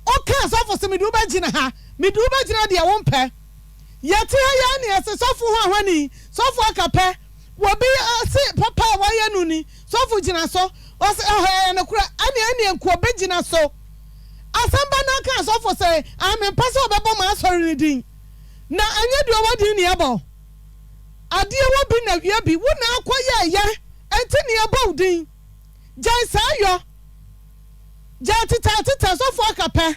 [SPEAKER 5] Ɔkaa sɔfo se mede wo bɛgyina ha, mede wo bɛgyina deɛ wompɛ. Yɛte ha yi ara na yɛse sɔfo hwanhwani, sɔfo akapɛ, wɔbi se papa a wayɛ no ni, sɔfo gyina so, ɔse ɛhɔ ɛyɛ nokorɛ, ɛneɛ ɛneɛ nka ɔbɛgyina so. Asɛm ba na ɔkaa sɔfo se ah mempɛ sɛ ɔbɛbɔ m'asɔre no din, na ɛnyɛ deɛ ɔwɔ din na yɛbɔ. Adeɛ wɔ bi na wia bi, wo na akɔ yɛɛyɛ nti na yɛbɔ wo din. Gyae saa yɔ. Gyae tetaatetɛ, sɔfo aka pɛ.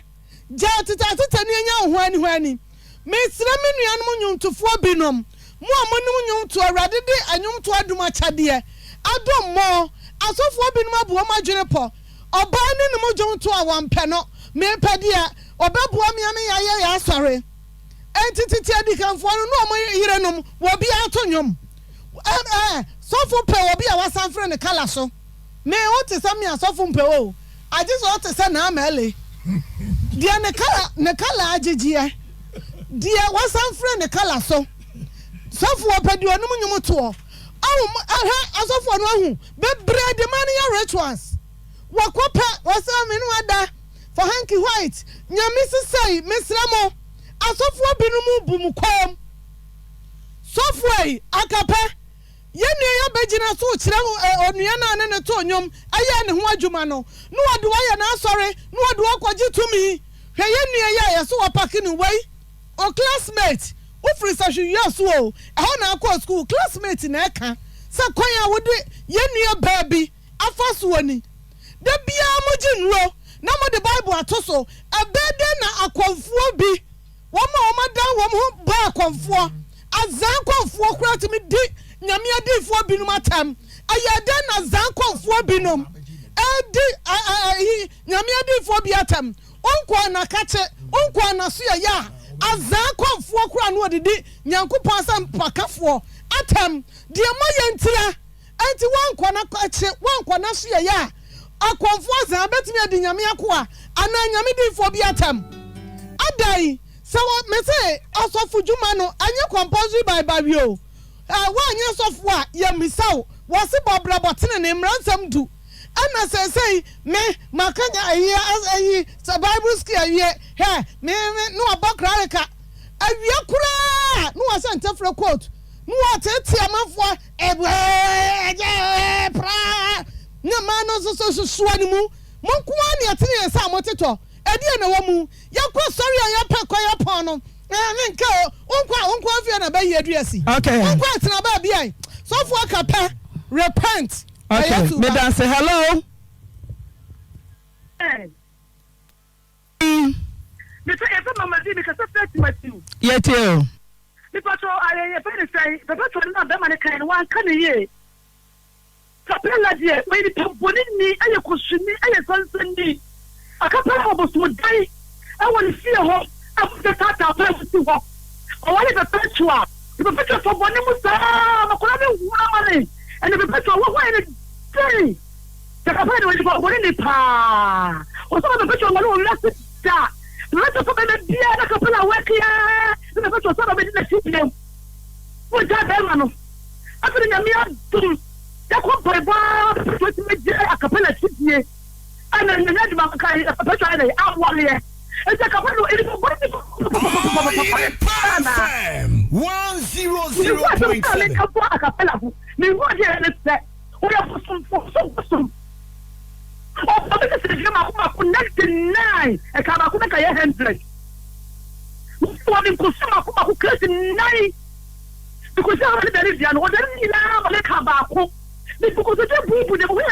[SPEAKER 5] Gyae tetaatetɛ ne anya wo ho ani ho ani. Mesrɛ me nuanom nnwomtofoɔ binom, mo a monim nnwomtoɔ, Awurade de nnwomtoɔ adom akyɛdeɛ adom mo. Asɔfoɔ binom abu wɔn adwene pɔ. Ɔbaa ne ne mu dwomtoɔ a wɔmpɛ no. Mepɛ deɛ ɔbɛboa me ama yɛayɛ yɛn asɔre. Enti tete adikanfoɔ no ne wɔn yerenom, wɔbiara to nnwom. Ɛ ɛ sɔfo pɛ obi a wasan frɛ no kala so. Me wo te sɛ me a sɔfo mpɛ o agye sɛ ɔte sɛ Naa Mɛle deɛ ne kala ne kala agyegyeɛ deɛ wasan frɛ ne kala so sɔfo ɔpɛ deɛ ɔnim nwom toɔ ɔho ɛhwɛ asɔfoɔ no ahu bebree de ma no yɛ rituals wɔkɔ pɛ wɔsɛ me ne wada for hanky white nyame sisɛi mesrɛ mo asɔfoɔ binom bu mo kɔm sɔfoɔ yi akapɛ Yɛn nua yi abɛgyina so rekyerɛ onua no a ne no too nnwom yɛɛ ne ho adwuma no, na ɔde wo ayɛ n'asɔre, na ɔde wo akɔgye tumi. Hwɛ yɛn nua yi a yɛse wɔapake no wei, wo classmate, wofiri Sahwi-Wia so o, ɛhɔ na akɔɔ sukuu, wo classmate na ɛka sɛ kwan a wode yɛn nua baa bi afa soɔ ni. Da biara mogye nnuro na mode Bible ato so, ɛbɛyɛ dɛn na akɔmfoɔ bi Wɔn a wɔadan wɔn ho bɔ akɔmfoɔ, azaa akɔmfoɔ koraa tumi di Nyame adiyifoɔ binom atɛm. Ɛyɛɛ dɛn na azaa akɔmfoɔ binom redi ayi Nyame adiyifoɔ bi atɛm? Wo nkoa na kakye, wo nkoa na so yɛ ya a, azaa akɔmfoɔ koraa na wɔdidi Nyankopɔn asɛmpakafoɔ atɛm. Deɛ moayɛ ntira. Enti woankɔ na kye, woankɔ na so yɛyɛ a, akɔmfoɔ azaa bɛtumi adi Nyame akoa anaa Nyame diyifoɔ bi atɛm? Adɛn, sɛ wɔ, mese ɔsɔfo dwuma no ɛnyɛ compulsory by bawi o, ɛ, woanyɛ sɔfo a, yɛmmisa wo, wɔse bɔ abrabɔ tenenee, mmaransɛm du, ɛna seesei me, maka nya ayi, ayi, sɛ Bible school awie, hwɛ, me, me, na wabɔ krareka, awia koraa na wahyɛ ntɛfrɛ coat, na wɔteetee amanfoɔ ɛbɛɛ praa na mmaa no nso so sosoa ne mu. Mo nko ara na ɛtene yɛn sɛ a motetɔ. Ɛdeɛn na ɛwɔ mu? Yɛkɔ sɔre a yɛpɛ kɔ yɛpɔn no. Ɛɛ menka o. Wo nko a wo nko ara fie na bɛyi adu asi.
[SPEAKER 3] Okay.
[SPEAKER 5] Wo nko a tena baabi a sɔfoɔ aka pɛ. Repent.
[SPEAKER 3] Okay.
[SPEAKER 5] Ɛyɛ suba.
[SPEAKER 3] Medase. Hello.
[SPEAKER 10] Mepɛ yɛfɛ mama di mekasa fɛ timati.
[SPEAKER 3] Yɛtie o.
[SPEAKER 10] Mepatɔ ayɛ yɛfɛ ne sɛn pɛpɛtɔ no na bɛma ne kan no wanka ne yie. Kapela deɛ ɔyɛ nipa bɔne ni ɛyɛ kosuni ɛyɛ sansani. Akapela wɔ bosom dan ɛwɔ ne fie hɔ a mogya taataa paa mu si hɔ. Ɔware Perpetua. Perpetua tɔ bɔne mu saa ma akwadaa no hunu amane. Ɛnna Perpetua wɔ hɔ ayɛ no den. Sɛ papa yɛ onipa ɔbɔne ni paa. Ɔsɛ ɔma Perpetua nware wɔ wiase da. Perpetua fa bɛrima biara na kapela wɛke ara na Perpetua san ba bɛdi n'akyi bio. Wogyaa bɛrima no. Afei de Nyame adom yɛkɔ. mpaebɔ ara pɛ sɛ ɔtumi gye acapella kyidie ɛna nyɛ adwuma ka pɛ sɛ ayɛ dɛ awareɛ nti acapella no nipa bɔne bi papapapapapapa ɛna mehu asɛm sɛ meka bɔ acapella ho mehu adeɛ ne sɛ woyɛ bosomfo so bosom ɔbɔ me sɛ sɛ mako mako 99 ɛka baako na ka yɛ 100 wɔde nkosua mako mako kreti nan Nkosua a wɔde dane dua no, wɔdane ne nyinaa ma no ka baako. Ne nkotodwe bubu ne mu.
[SPEAKER 1] Ɛɛ,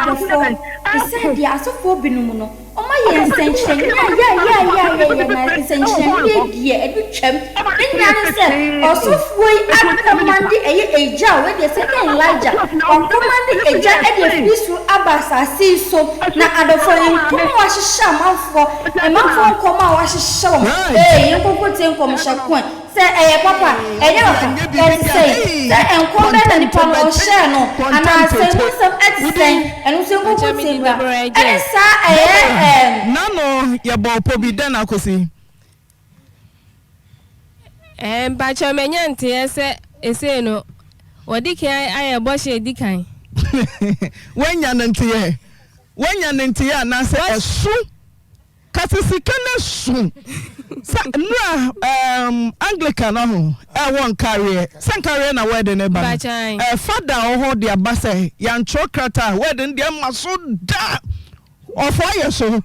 [SPEAKER 1] adɔfoɔ, te sɛ deɛ asɔfoɔ binom no, wɔayɛ nsɛnkyerɛnne a yɛayɛayɛayɛyɛ na nsɛnkyerɛnne deɛ ɛde twam. Ne nyinaa ne sɛ, ɔsɔfoɔ yi akɔmande ɛyɛ egya a, wei deɛ sɛdeɛ Elijah, wakɔmande egya de afiri soro aba asase yi so. Na adɔfoɔ, nkɔm a wɔahyehyɛ amanfoɔ, amanfoɔ nkɔm a wɔahyehyɛ wɔn, ee, yɛnkɔnkɔtie nkɔmhyɛ ko ɛ. Sɛ ɛyɛ papa, ɛnyɛ papa, ɛte sɛn? Sɛ nkɔm bɛn na nipa no ɔhyɛɛ no, anaa sɛ emu nsɛm ɛte sɛn, ɛno nso yɛnkɔnkɔ tie mmra. Ɛne saa ɛyɛ ɛɛm.
[SPEAKER 3] Nano yɛbɔɔ pɔ bi, dɛn na akosi?
[SPEAKER 11] Ɛɛ mpakyɛw manya nteɛ sɛ esei no wɔde kan ayɛ bɔhyɛ edi kan.
[SPEAKER 3] Woanya no nteɛ? Woanya no nteɛ anaasɛ ɛso? Kase sika no so sɛ nnura um, Anglican ɔho ɛwɔ nkareɛ sɛ nkareɛ na wɛde no ba no eh, fada wɔ hɔ de aba sɛ yɛantwerɛ krataa wɛde no deɛ ma so da ɔfo ayɛ so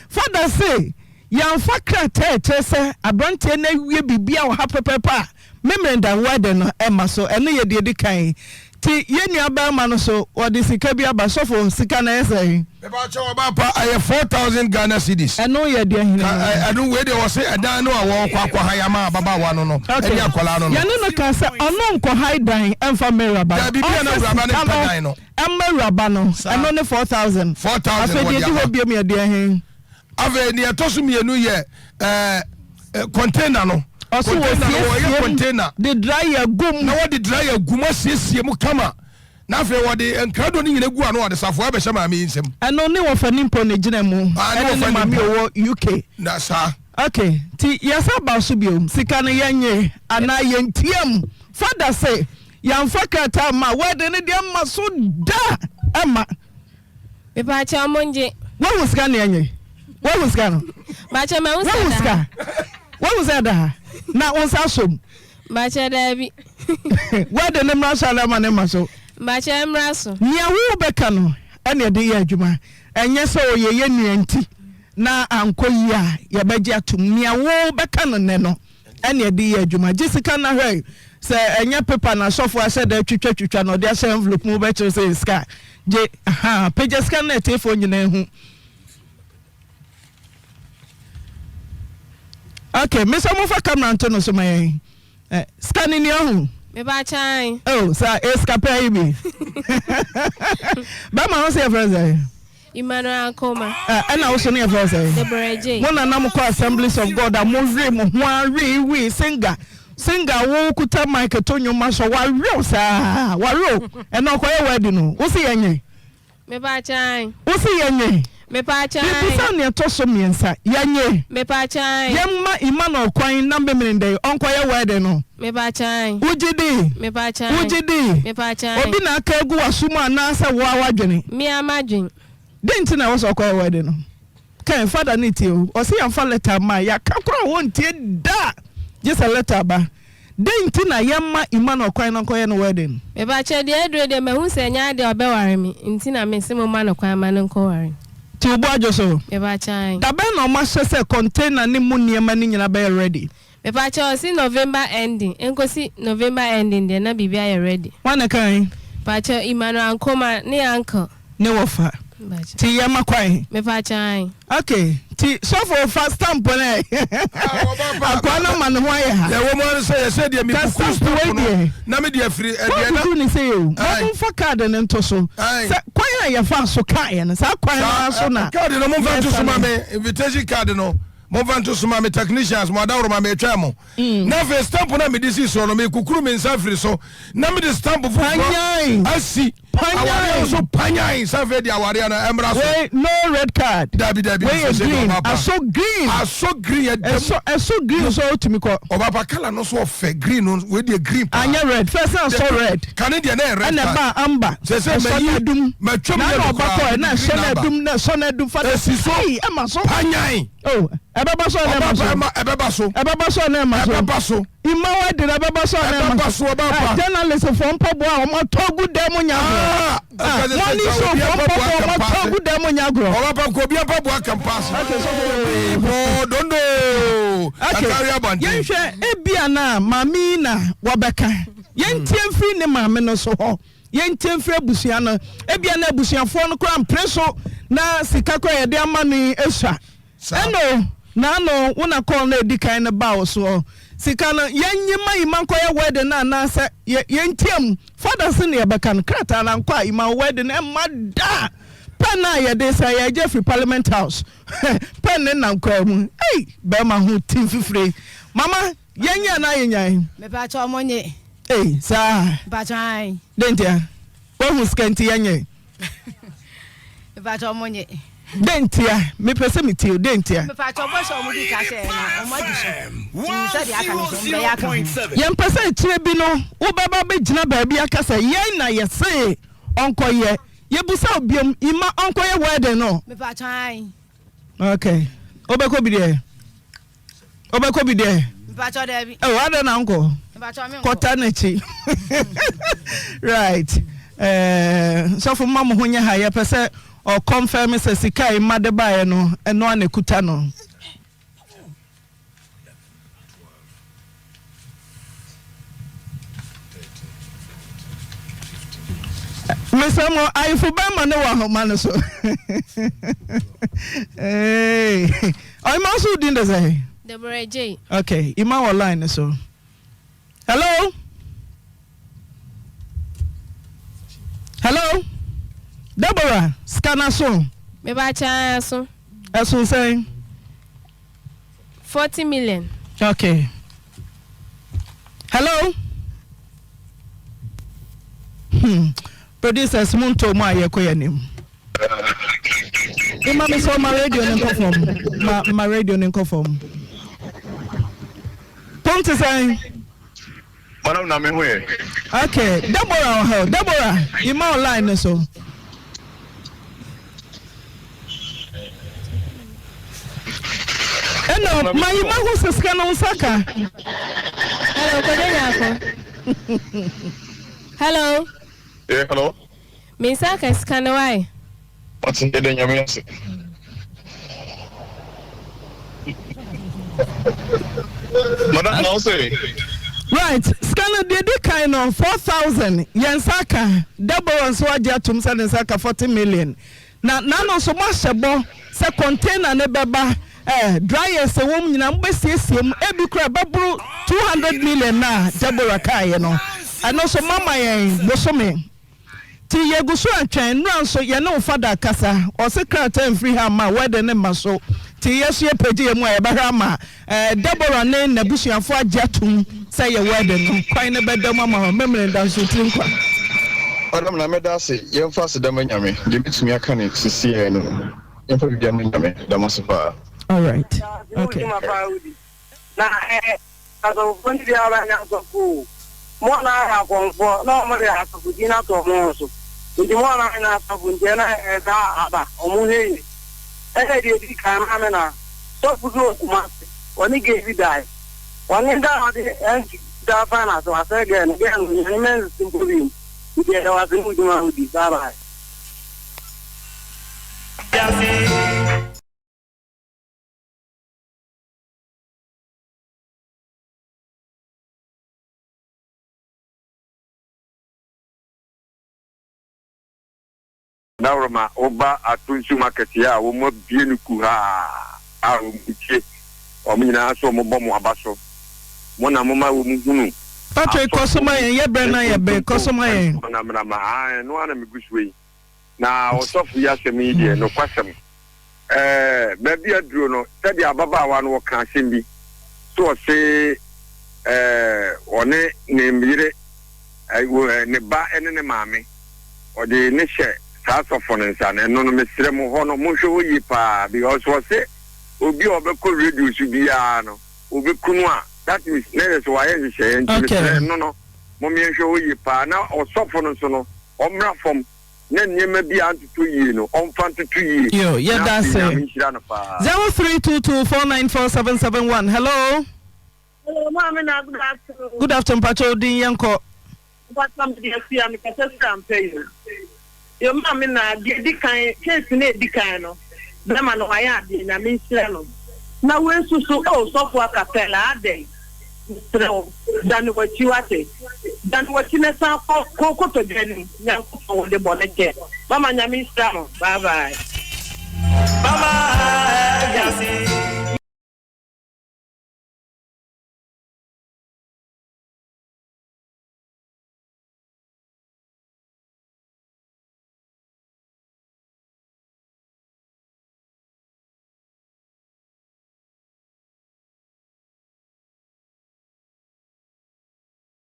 [SPEAKER 3] fada se yɛamfa krataa ɛkyerɛ sɛ aberanteɛ no awie biribi a ɔha pɛpɛpɛ a Memeneda wedding no ɛma so ɛno yɛ deɛ ɛdi kan ti yɛn nua barima no so ɔde sika bi aba sɔfo sika no ɛyɛ sɛn.
[SPEAKER 4] Mepakyɛw ɔbaa pa ɛyɛ 4000 Ghana cedis.
[SPEAKER 3] Ɛno yɛ deɛ hene.
[SPEAKER 4] Ka ɛno wei deɛ wɔse ɛdan no a wɔkɔ akɔ han ama ababaawa no no ɛne akwadaa no no.
[SPEAKER 3] Yɛne no kaa sɛ ɔno nkɔ han dan ɛmfa mma awuraba no
[SPEAKER 4] Daabi bia na
[SPEAKER 3] ɔmfa
[SPEAKER 4] awuraba no
[SPEAKER 3] sika
[SPEAKER 4] mpɛ
[SPEAKER 3] no
[SPEAKER 4] dan no.
[SPEAKER 3] ɛmma awuraba no ɛno ne 4000
[SPEAKER 4] 4000
[SPEAKER 3] Afei deɛ
[SPEAKER 4] wɔde
[SPEAKER 3] ɛdi hɔ
[SPEAKER 4] aba.
[SPEAKER 3] biom yɛ deɛ he.
[SPEAKER 4] Afei nea ɛtɔ so mmienu yɛ ɛɛ container no.
[SPEAKER 3] Ɔso wɔ
[SPEAKER 4] Container no wɔyɛ
[SPEAKER 3] siesie mu
[SPEAKER 4] container.
[SPEAKER 3] de dryer gu mu.
[SPEAKER 4] Na wɔde dryer gu mu asiesie mu kama. Na afei wɔde nkrado no nyina gu ano wɔde safoa bɛhyɛ maame yi nsam.
[SPEAKER 3] Ɛno ne wɔfa nimpo ne gyina mu
[SPEAKER 4] Ah, ne
[SPEAKER 3] ɛne ne
[SPEAKER 4] wɔfa
[SPEAKER 3] maame
[SPEAKER 4] nimpo.
[SPEAKER 3] ɔwɔ UK.
[SPEAKER 4] Na saa.
[SPEAKER 3] Ok nti yɛsa ba so bio sika no yɛnye anaa yɛntiam fada se yɛamfa krataa amma a wedding no deɛ mma so da ɛmma.
[SPEAKER 11] Mepaakyɛw mo ngye.
[SPEAKER 3] Wahu sika nea nye? Wahu sika no?
[SPEAKER 11] Baakyɛ mahu sɛ
[SPEAKER 3] Wahu
[SPEAKER 11] ɛda
[SPEAKER 3] sika?
[SPEAKER 11] ha.
[SPEAKER 3] Wahu sɛ ɛda ha? Na wo nsa asɔ mu?
[SPEAKER 11] Baakyɛ daabi.
[SPEAKER 3] Wɛde ne mmra so anaa ma ne mma so?
[SPEAKER 11] Baakyɛ mmra so.
[SPEAKER 3] Nea wobɛka no ɛna ɛde yɛ adwuma. Ɛnyɛ sɛ ɔyɛ yɛn nua nti na ankɔ yie a yɛbɛgye atom. Nea wobɛka no nnɛ no ɛne ɛde yɛ adwuma. Gye sika na hwɛ sɛ ɛnyɛ paper na sɔfo ahyɛ da atwitwatwitwa na ɔde ahyɛ envelope mu bɛkyerɛ sɛ ɛyɛ sika. Gye, ahaa, pagya sika no na atiefoɔ nyinaa hu. Okay, mesɛ momfa camera nto no so ma yɛn. Eh, sika no ni ɔho.
[SPEAKER 11] Meba kyan.
[SPEAKER 3] Oh, sa eh, sika pɛ yi bi. Bɛma ho sɛ yɛfrɛ sɛ.
[SPEAKER 11] Emmanuel Ankoma.
[SPEAKER 3] Eh, ɛna wo so ne yɛfrɛ sɛ.
[SPEAKER 11] Deborah J.
[SPEAKER 3] Mo na na mokɔ Assemblies of God a mo we mo ho a we we singer singer wo kuta mic to nnwom asɔ wawe wo saa wawe wo ɛna ɔkɔyɛ wadi no wo se yɛnye.
[SPEAKER 11] Mepaakyɛw.
[SPEAKER 3] Wo se yɛnye.
[SPEAKER 11] Mepaakyɛw.
[SPEAKER 3] Mebisa nea ɛtɔ so mmiɛnsa yɛnye.
[SPEAKER 11] Mepaakyɛw.
[SPEAKER 3] Yɛmma Emmanuel kwan na memene dɛn ɔnkɔyɛ wedding no.
[SPEAKER 11] Mepaakyɛw.
[SPEAKER 3] Wogye di?
[SPEAKER 11] Mepaakyɛw.
[SPEAKER 3] Wogye di?
[SPEAKER 11] Mepaakyɛw.
[SPEAKER 3] Obi na aka agu w'aso mu anaasɛ wo ara w'adwene?
[SPEAKER 11] Me ara m'adwene.
[SPEAKER 3] Dɛn nti na ɛwɔ sɛ ɔkɔyɛ wedding no? Ken, Father no tie o. Ɔse yɛmfa letter mma a, yɛaka koraa a wɔntie da! Gye sɛ letter ba. Dɛn nti na yɛmma Emmanuel kwan na ɔnkɔyɛ ne wedding?
[SPEAKER 11] Mepakyɛw, deɛ aduro deɛ mahu sɛ ɛnyɛ adeɛ a ɔbɛware me nti na mese momma no kwan ma no nkɔware.
[SPEAKER 3] Nti wo bo adwo so?
[SPEAKER 11] Mepakyɛw, ae.
[SPEAKER 3] Da bɛn na wɔahyɛ sɛ container ne mu nneɛma no nyinaa bɛyɛ ready?
[SPEAKER 11] Mepakyɛw ɔse November ending enkosi November ending deɛ na biribi ayɛ ready.
[SPEAKER 3] Hwan na ɛkae?
[SPEAKER 11] Mepakyɛw Emmanuel Ankomah ne uncle.
[SPEAKER 3] Ne wɔfa.
[SPEAKER 11] Mepakyɛw.
[SPEAKER 3] Nti yɛma kwan?
[SPEAKER 11] Mepakyɛw ae.
[SPEAKER 3] Ok nti sɔfo fa stamp no ɛ. Akoa no ama ne ho ayɛ ha.
[SPEAKER 4] Deɛ ɛwɔ mu ara ne sɛ yɛsɛ deɛ
[SPEAKER 3] Ka
[SPEAKER 4] mekukuru
[SPEAKER 3] stamp
[SPEAKER 4] stamp
[SPEAKER 3] wei
[SPEAKER 4] no
[SPEAKER 3] deɛ.
[SPEAKER 4] na mede afiri ɛdeɛ na.
[SPEAKER 3] Woakuku ne sei o. Ma
[SPEAKER 4] Ae.
[SPEAKER 3] momfa card no nto so.
[SPEAKER 4] Ae.
[SPEAKER 3] Sɛ kwan a yɛfaa so kaeɛ no saa kwan no
[SPEAKER 4] Saa
[SPEAKER 3] ara so na
[SPEAKER 4] card no momfa nto so ma
[SPEAKER 3] yɛsane.
[SPEAKER 4] me invitation card no. Momfa nto so ma me technicians, mo adaworoma, meretwɛn mo. Na afei stamp no a mede sii soɔ no, mekukuru me nsa afiri so, na mede stamp foforɔ
[SPEAKER 3] Anyan!
[SPEAKER 4] asi. Awareɛ no so panyan sɛ afei deɛ awareɛ no ɛmmra so.
[SPEAKER 3] Wei no red card.
[SPEAKER 4] Dabi dabi.
[SPEAKER 3] Wei yɛ green. Aso green.
[SPEAKER 4] Aso green yɛ dɛm.
[SPEAKER 3] Ɛsɔ ɛso green so otumi kɔ.
[SPEAKER 4] Ɔbapa kala no so ɔfɛ green no wei deɛ green paa.
[SPEAKER 3] Anyɛ red first na asɔ red.
[SPEAKER 4] Kane deɛ na yɛ red
[SPEAKER 3] card. Ɛna ɛba amber.
[SPEAKER 4] Sɛ sɛ
[SPEAKER 3] ɛsɔ
[SPEAKER 4] mayi
[SPEAKER 3] na adum.
[SPEAKER 4] Matwam
[SPEAKER 3] Na
[SPEAKER 4] yellow
[SPEAKER 3] na ɔba
[SPEAKER 4] koraa.
[SPEAKER 3] kɔ ɛna ɛsɔ
[SPEAKER 4] Green
[SPEAKER 3] na
[SPEAKER 4] aba.
[SPEAKER 3] adum na ɛsɔ na adum fa.
[SPEAKER 4] Esi so.
[SPEAKER 3] Ɛyi ɛma so.
[SPEAKER 4] Panyan.
[SPEAKER 3] Oh ɛbɛba so ɛna ɛma so.
[SPEAKER 4] Ɔbapa ɛma ɛbɛba so.
[SPEAKER 3] Ɛbɛba so ɛna ɛma so.
[SPEAKER 4] Ɛbɛba so.
[SPEAKER 3] Mma w'adi na ɛbɛba so anaa
[SPEAKER 4] Ɛbɛba so, ɔba
[SPEAKER 3] ɛma
[SPEAKER 4] pa.
[SPEAKER 3] Eh, journalist foɔ mpaboa a wɔn atɔ agu dan mu nya agorɔ.
[SPEAKER 4] Ah,
[SPEAKER 3] Ah,
[SPEAKER 4] ɛka sɛ
[SPEAKER 3] morning
[SPEAKER 4] sɛ
[SPEAKER 3] show
[SPEAKER 4] obi
[SPEAKER 3] foɔ
[SPEAKER 4] mpaboa
[SPEAKER 3] mpaboa a wɔn atɔ
[SPEAKER 4] kampaase.
[SPEAKER 3] agu dan mu nya agorɔ.
[SPEAKER 4] Ɔba pa nka obi mpaboa kampaase.
[SPEAKER 3] Okay, so
[SPEAKER 4] Bɔ dondo.
[SPEAKER 3] Okay,
[SPEAKER 4] Atare abɔnten.
[SPEAKER 3] yɛnhwɛ ebia na maame yi na wɔbɛka. Yɛntie mfiri ne maame no so hɔ. Yɛntie mfiri abusua no. Ebia na abusuafoɔ no koraa mpere so na sika koraa yɛde ama no yi esua.
[SPEAKER 4] Saa.
[SPEAKER 3] Ɛna o, naano wo na call no a edi kan no baa wo soɔ. Sika no, yɛnye ma Ima nkɔyɛ wedding no anaasɛ yɛ, yɛntia mu? Father se nea ɛbɛka no, krataa no ankɔ a, Ima wo wedding no ɛmma da! Pen a yɛde sa, yɛregye afiri Parliament House. Pen no nam kwan mu. Ei, bɛrima ho ti mfifire. Mama, yɛnye anaa yɛnyae?
[SPEAKER 12] Mepakyɛw, monye.
[SPEAKER 3] Ei, saa?
[SPEAKER 12] Mepakyɛw, ae.
[SPEAKER 3] Dɛn ntia? Woahu sika nti yɛnyɛ.
[SPEAKER 12] Mepakyɛ ɔmo nye.
[SPEAKER 3] Dɛn ntia? Mepɛ sɛ metie o, dɛn ntia?
[SPEAKER 12] Mepakyɛ ɔbɔ hyɛ ɔmo di ka hyɛ na ɔmo adi so. Nti sɛ deɛ aka no nso ɔmo bɛyɛ aka ho.
[SPEAKER 3] Yɛmpɛ sɛ akyire bi no wobɛba abɛgyina baabi aka sɛ yɛn na yɛsee ɔnkɔyɛ. Yɛbusa wo biom, Emma ɔnkɔyɛ wedding no?
[SPEAKER 12] Mepakyɛ ae.
[SPEAKER 3] Okay. Wobɛkɔ bi deɛ? Wobɛkɔ bi deɛ?
[SPEAKER 12] Mpakyɛw daabi.
[SPEAKER 3] Oh, adɛn na nkɔ?
[SPEAKER 12] Mpakyɛw me nkɔ.
[SPEAKER 3] Kɔta n'akyi. Right. Eh, sɔfo mma mo ho nyɛ ha yɛpɛ sɛ ɔkɔnfɛm sɛ sika a mma de baeɛ no ɛno a na ɛkuta no. Mesrɛ mo, ayefo bɛrima no wɔ ahoma no so. Ɔyima nso wo din de sɛ?
[SPEAKER 11] Deborah J.
[SPEAKER 3] Okay, Ima wɔ line no so. Hello? Hello? Deborah, sika no so?
[SPEAKER 11] Meba kyaa so.
[SPEAKER 3] Ɛso sɛn?
[SPEAKER 11] 40 million.
[SPEAKER 3] Okay. Hello? Hmm. Producers mo nto mu a yɛkɔ yɛn anim. Ima mi sɛ ma radio ne nkɔ fam. Ma ma radio ne nkɔ fam. Pom te sɛn?
[SPEAKER 13] Madam na me ho yɛ.
[SPEAKER 3] Okay, Deborah wɔ ha. Deborah, ima wo line no so. Ɛna ma yi ma ho sɛ sika no nsa ka.
[SPEAKER 11] Hello, Kojo Nyako. Hello.
[SPEAKER 13] Yeah, hello.
[SPEAKER 11] Me nsa ka sika no why?
[SPEAKER 13] Ɔte yɛda Nyame ase. Madam na ɔsɛ.
[SPEAKER 3] Right, sika no deɛ di kan no 4000 yɛn nsa ka. Deborah nso agye atom sɛ ne nsa ka 40 million. Na n'ano nso moahyɛ bɔ sɛ container no bɛba eh, dryers ɛwɔ mu nyinaa mobɛsiesie mu ebi koraa ɛbɛboro 200 million no a Deborah kaeɛ no. Ɛno nso moama yɛn bosome. Nti yɛgu so retwɛn. Nnora nso yɛne wo fada akasa. Ɔse krataa mfiri ha mma, wedding no mma so. Nti yɛ nso yɛpagya yɛn mu a yɛbɛhwɛ ama Deborah ne n'abusuafoɔ agye atom sɛ yɛ wedding no. Kwan no bɛda mu ama wɔn. Memeneda nso tiri nkwa.
[SPEAKER 13] Madam na meda ase yɛmfa aseda ma Nyame deɛ mɛtumi aka no sesiɛ no yɛmfa biribiara ma Nyame da mo ase paa.
[SPEAKER 3] Alright okay.
[SPEAKER 14] Na ɛɛ, asɔfofoɔ no biara nyɛ asɔfoɔ o, mo a na ayɛ akɔmfoɔ na wɔde asɔfodie no ato wɔn ho so nti, mo a na anyɛ asɔfo nti ɛna ɛyɛ saa aba, wɔn hwɛ yie. Ɛna deɛ ɛdi kan, maame na sɔfo bi wɔ Kumasi, ɔne gay bi dae, ɔne da a ɔde hanky fitaa faa n'ase, wasɛe girl no, girl no ɔnya ne menses mpo bio, nti yɛda wo ase ne wo dwuma a wodi, bye bye.
[SPEAKER 8] Dawuroma woba ato nsu mu akɛseɛ a wɔn abue no kuhaa a wɔn tie wɔn nyinaa nso wɔn bɔ mo aba so mo na mo ma wɔn hunu
[SPEAKER 3] Patrick kɔ so ma yɛn yɛ brɛ na yɛ bɛ kɔ so ma yɛn.
[SPEAKER 8] Namnama aa ɛno ara na megu so yi na ɔsɔfo yi asɛm yi deɛ nokwasɛm Ɛɛ, baabi aduro no, sɛdeɛ ababaawa no ɔka asɛm bi, so ɔse ɛɛ ɔne ne yere, ɛɛ ne ba ne ne maame. ɔde ne hyɛ saa sɔfo no nsa no ɛno no mesrɛ mo hɔ no monhwɛ hɔ yie paa because wɔse obi a ɔbɛkɔ radio so biara no ɔbɛku no a that means na yɛ sɛ wayɛ nhyehyɛeɛ nti mesrɛ ɛno no momeɛnhwɛ hɔ yie paa na ɔsɔfo no nso no ɔmmra fam na nneɛma bi a antotɔ yie no ɔmfa ntoto yie
[SPEAKER 3] Yo,
[SPEAKER 8] na
[SPEAKER 3] yɛda
[SPEAKER 8] afei
[SPEAKER 3] ase.
[SPEAKER 8] Nyame nhyira no paa.
[SPEAKER 3] 0322494771 hello.
[SPEAKER 15] Hello maame na good afternoon.
[SPEAKER 3] Good afternoon mpakyɛ wo din yɛnkɔ.
[SPEAKER 15] Mpakyɛ mede afia mekasa firi ampɛ yo. Yo maame na deɛ edi kan case na edi kan no bɛrima no wayɛ adeɛ nyame nhyira no na wei nso so oh sɔfo akapɛla adɛn mesrɛ wo dane wakyi wate dane wakyi na san kɔ kɔ kotodwe anim nyankopɔn wɔde bɔne kyɛ mama nyame nhyira mo bye bye.
[SPEAKER 16] Mama, yasi.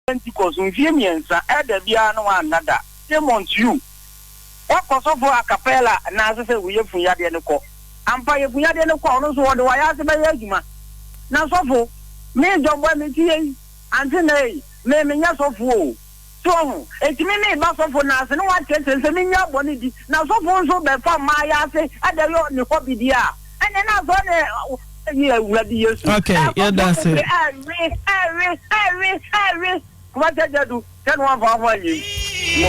[SPEAKER 14] Pentecost mfie miensa elder biara ne wanna da shame on you wakɔ sɔfo acapella nan ase sɛ wo yefun yadeɛ no kɔ ampa yefun yadeɛ no kɔ a ɔno nso ɔde wayase bɛyɛ adwuma na sɔfo me John boy me ti yei ante na ei me menyɛ sɔfo o so ɔho enti me me ba sɔfo nan ase ne wakyerɛkyerɛ sɛ menya bɔne di na sɔfo nso bɛfa mmaa yase ɛde yɔ ne hobby deɛ a ɛne na asɔ ne Yi Awurade Yesu.
[SPEAKER 3] Okay, yɛda ase.
[SPEAKER 14] Ɛwe, ɛwe, ɛwe, ɛwe. Kumasi agya du, sɛ no wamfa ho anyi. Mo.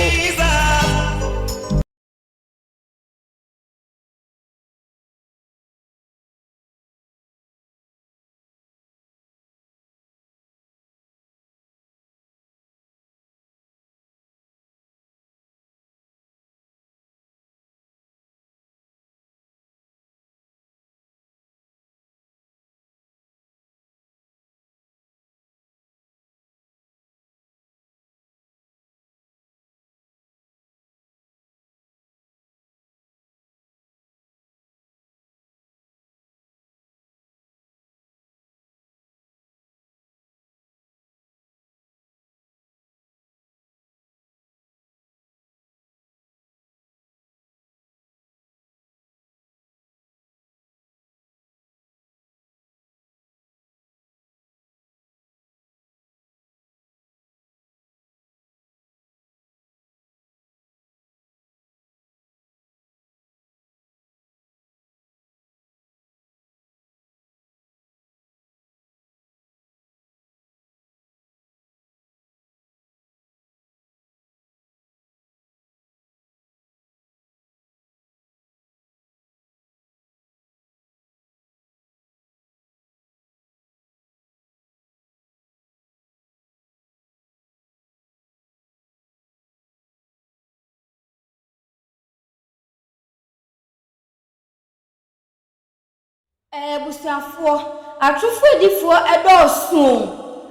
[SPEAKER 1] Abusuafoɔ, atorofoɔ adifoɔ dɔɔso o,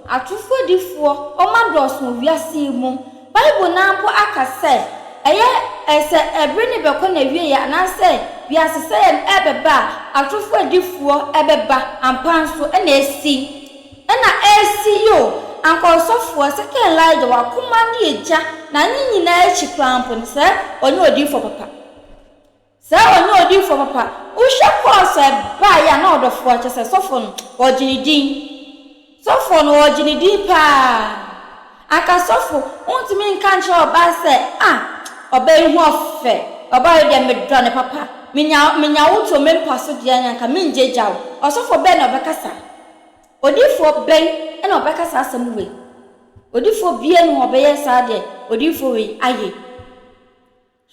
[SPEAKER 1] atorofoɔ adifoɔ, wɔadɔɔso wɔ wiase yi mu. Bible no ara mpo aka sɛ, ɛyɛ sɛ ɛbere no rebɛkɔ n'awieeɛ anaasɛ wiase sɛeɛ no rebɛba a, atorofoɔ adifoɔ bɛba. Ampa nso, ɛna asi. Ɛna ɛresi yi o, anka ɔsɔfoɔ, sɛ kɛ Elijah, w'akoma ne egya, na ne nyinaa akyi koraa mpo no, sɛ ɔnyɛ odiyifoɔ papa. Sɛ ɔnyɛ odiyifoɔ papa. Wohwɛ kɔɔso a ɛbaeɛ a na ɔdɔfoɔ kyerɛ sɛ sɔfoɔ no ɔgye ne din. Sɔfoɔ no ɔgye ne din paa. Anka sɔfo wontumi nka nkyerɛ ɔbaa sɛ ah ɔbaa yi ho ɔfɛ, ɔbaa yi deɛ medɔ no papa, menya menya wo to me mpa so deɛ anka mengyagya wo. Ɔsɔfoɔ bɛn na ɔbɛka saa? Odiyifoɔ bɛn na ɔbɛka saa asɛm wei? Odiyifoɔ biara nni hɔ a ɔbɛyɛ saa deɛ odiyifoɔ wei ayɛ yi.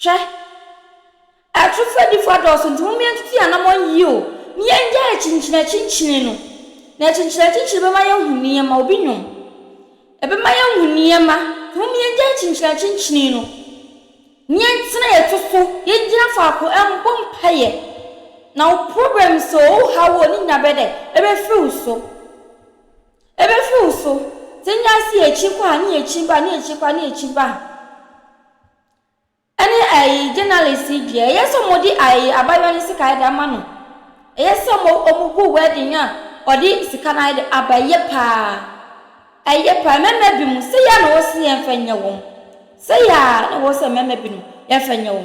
[SPEAKER 1] Hwɛ! Atorofo adifo adɔɔso nti momma yɛntutu yɛn anammɔn yie o, na yɛnnyae akyinkyini-akyinkyini no. Na akyinkyini-akyinkyini bɛma yɛahu nneɛma, obi nnwom. Ɛbɛma yɛahu nneɛma, nti momma yɛnnyae akyinkyini-akyinkyini no, na yɛntena yɛn to so, yɛngyina faako mmɔ mpaeɛ. Na wo problems o, wo haw o, ne nyinaa bɛyɛ dɛ? Ɛbɛfiri wo so. Ɛbɛfiri wo so. Sɛ yɛnyae sɛ yɛkyi kɔ ha, ne yɛkyi ba, ne yɛkyi kɔ ha, ne yɛkyi ba ha. Ɛne ayi journalist yi deɛ ɛyɛ sɛ ɔmo de ayi abayewa no sika ayɛ de ama no ɛyɛ sɛ ɔmo ɔmo gu wedding a ɔde sika no ayɛ de aba ɛyɛ paa ɛyɛ paa mmarima bi mo sɛ yɛ a na wɔsi yɛn fɛ nyɛ wɔn sɛ yɛ a na wɔsɛ mmarima bi no. Yɛmfa nyɛ wo.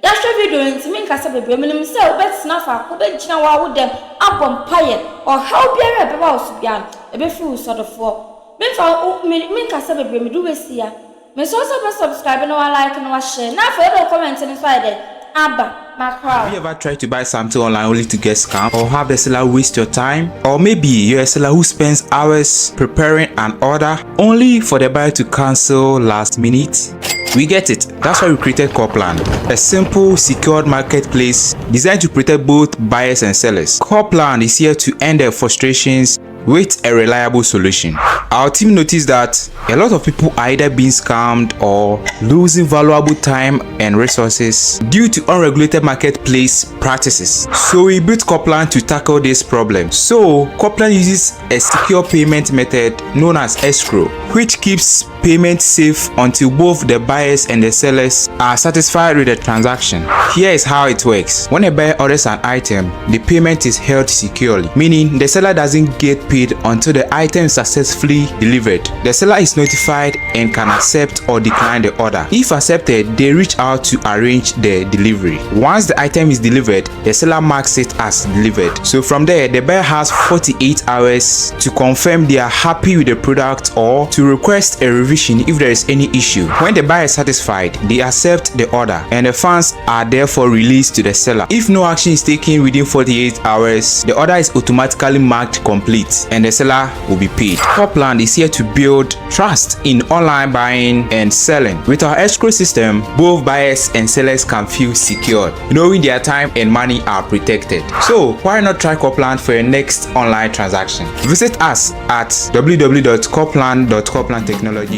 [SPEAKER 1] Yɛahwɛ video no nti menkasa bebree. Menim sɛ wobɛtena faako, wobɛgyina w'awodam abɔ mpaeɛ. Ɔhaw biara a ɛbɛba wo so biara no, ɛbɛfiri wo sɔdɔfoɔ. Memfa wo, me, menkasa bebree, mede wo bɛsi ha. Mesrɛ wo sɛ wobɛ subscribe na wa like na wa share na afei wode wo comment no nso ayɛ dɛn? Aba. Makra wo.
[SPEAKER 17] Have you ever tried to buy something online only to get scammed or have the seller waste your time? Or maybe you're a seller who spends hours preparing an order only for the buyer to cancel last minute? We get it. That's why we created Corplan, a simple, secured marketplace designed to protect both buyers and sellers. Corplan is here to end their frustrations with a reliable solution. Our team noticed that a lot of people are either being scammed or losing valuable time and resources due to unregulated marketplace practices. So we built Coplan to tackle this problem. So Coplan uses a secure payment method known as escrow, which keeps payment safe until both the buyers and the sellers are satisfied with the transaction. Here is how it works. When a buyer orders an item, the payment is held securely, meaning the seller doesn't get paid until the item is successfully delivered. The seller is notified and can accept or decline the order. If accepted, they reach out to arrange the delivery. Once the item is delivered, the seller marks it as delivered. So from there, the buyer has 48 hours to confirm they are happy with the product or to request a revision if there is any issue. When the buyer is satisfied, they accept the order and the funds are therefore released to the seller. If no action is taken within 48 hours, the order is automatically marked complete and the seller will be paid. Copland is here to build trust in online buying and selling. With our escrow system, both buyers and sellers can feel secured, knowing their time and money are protected. So why not try Copland for your next online transaction? Visit us at www.copland.coplandtechnologies.com.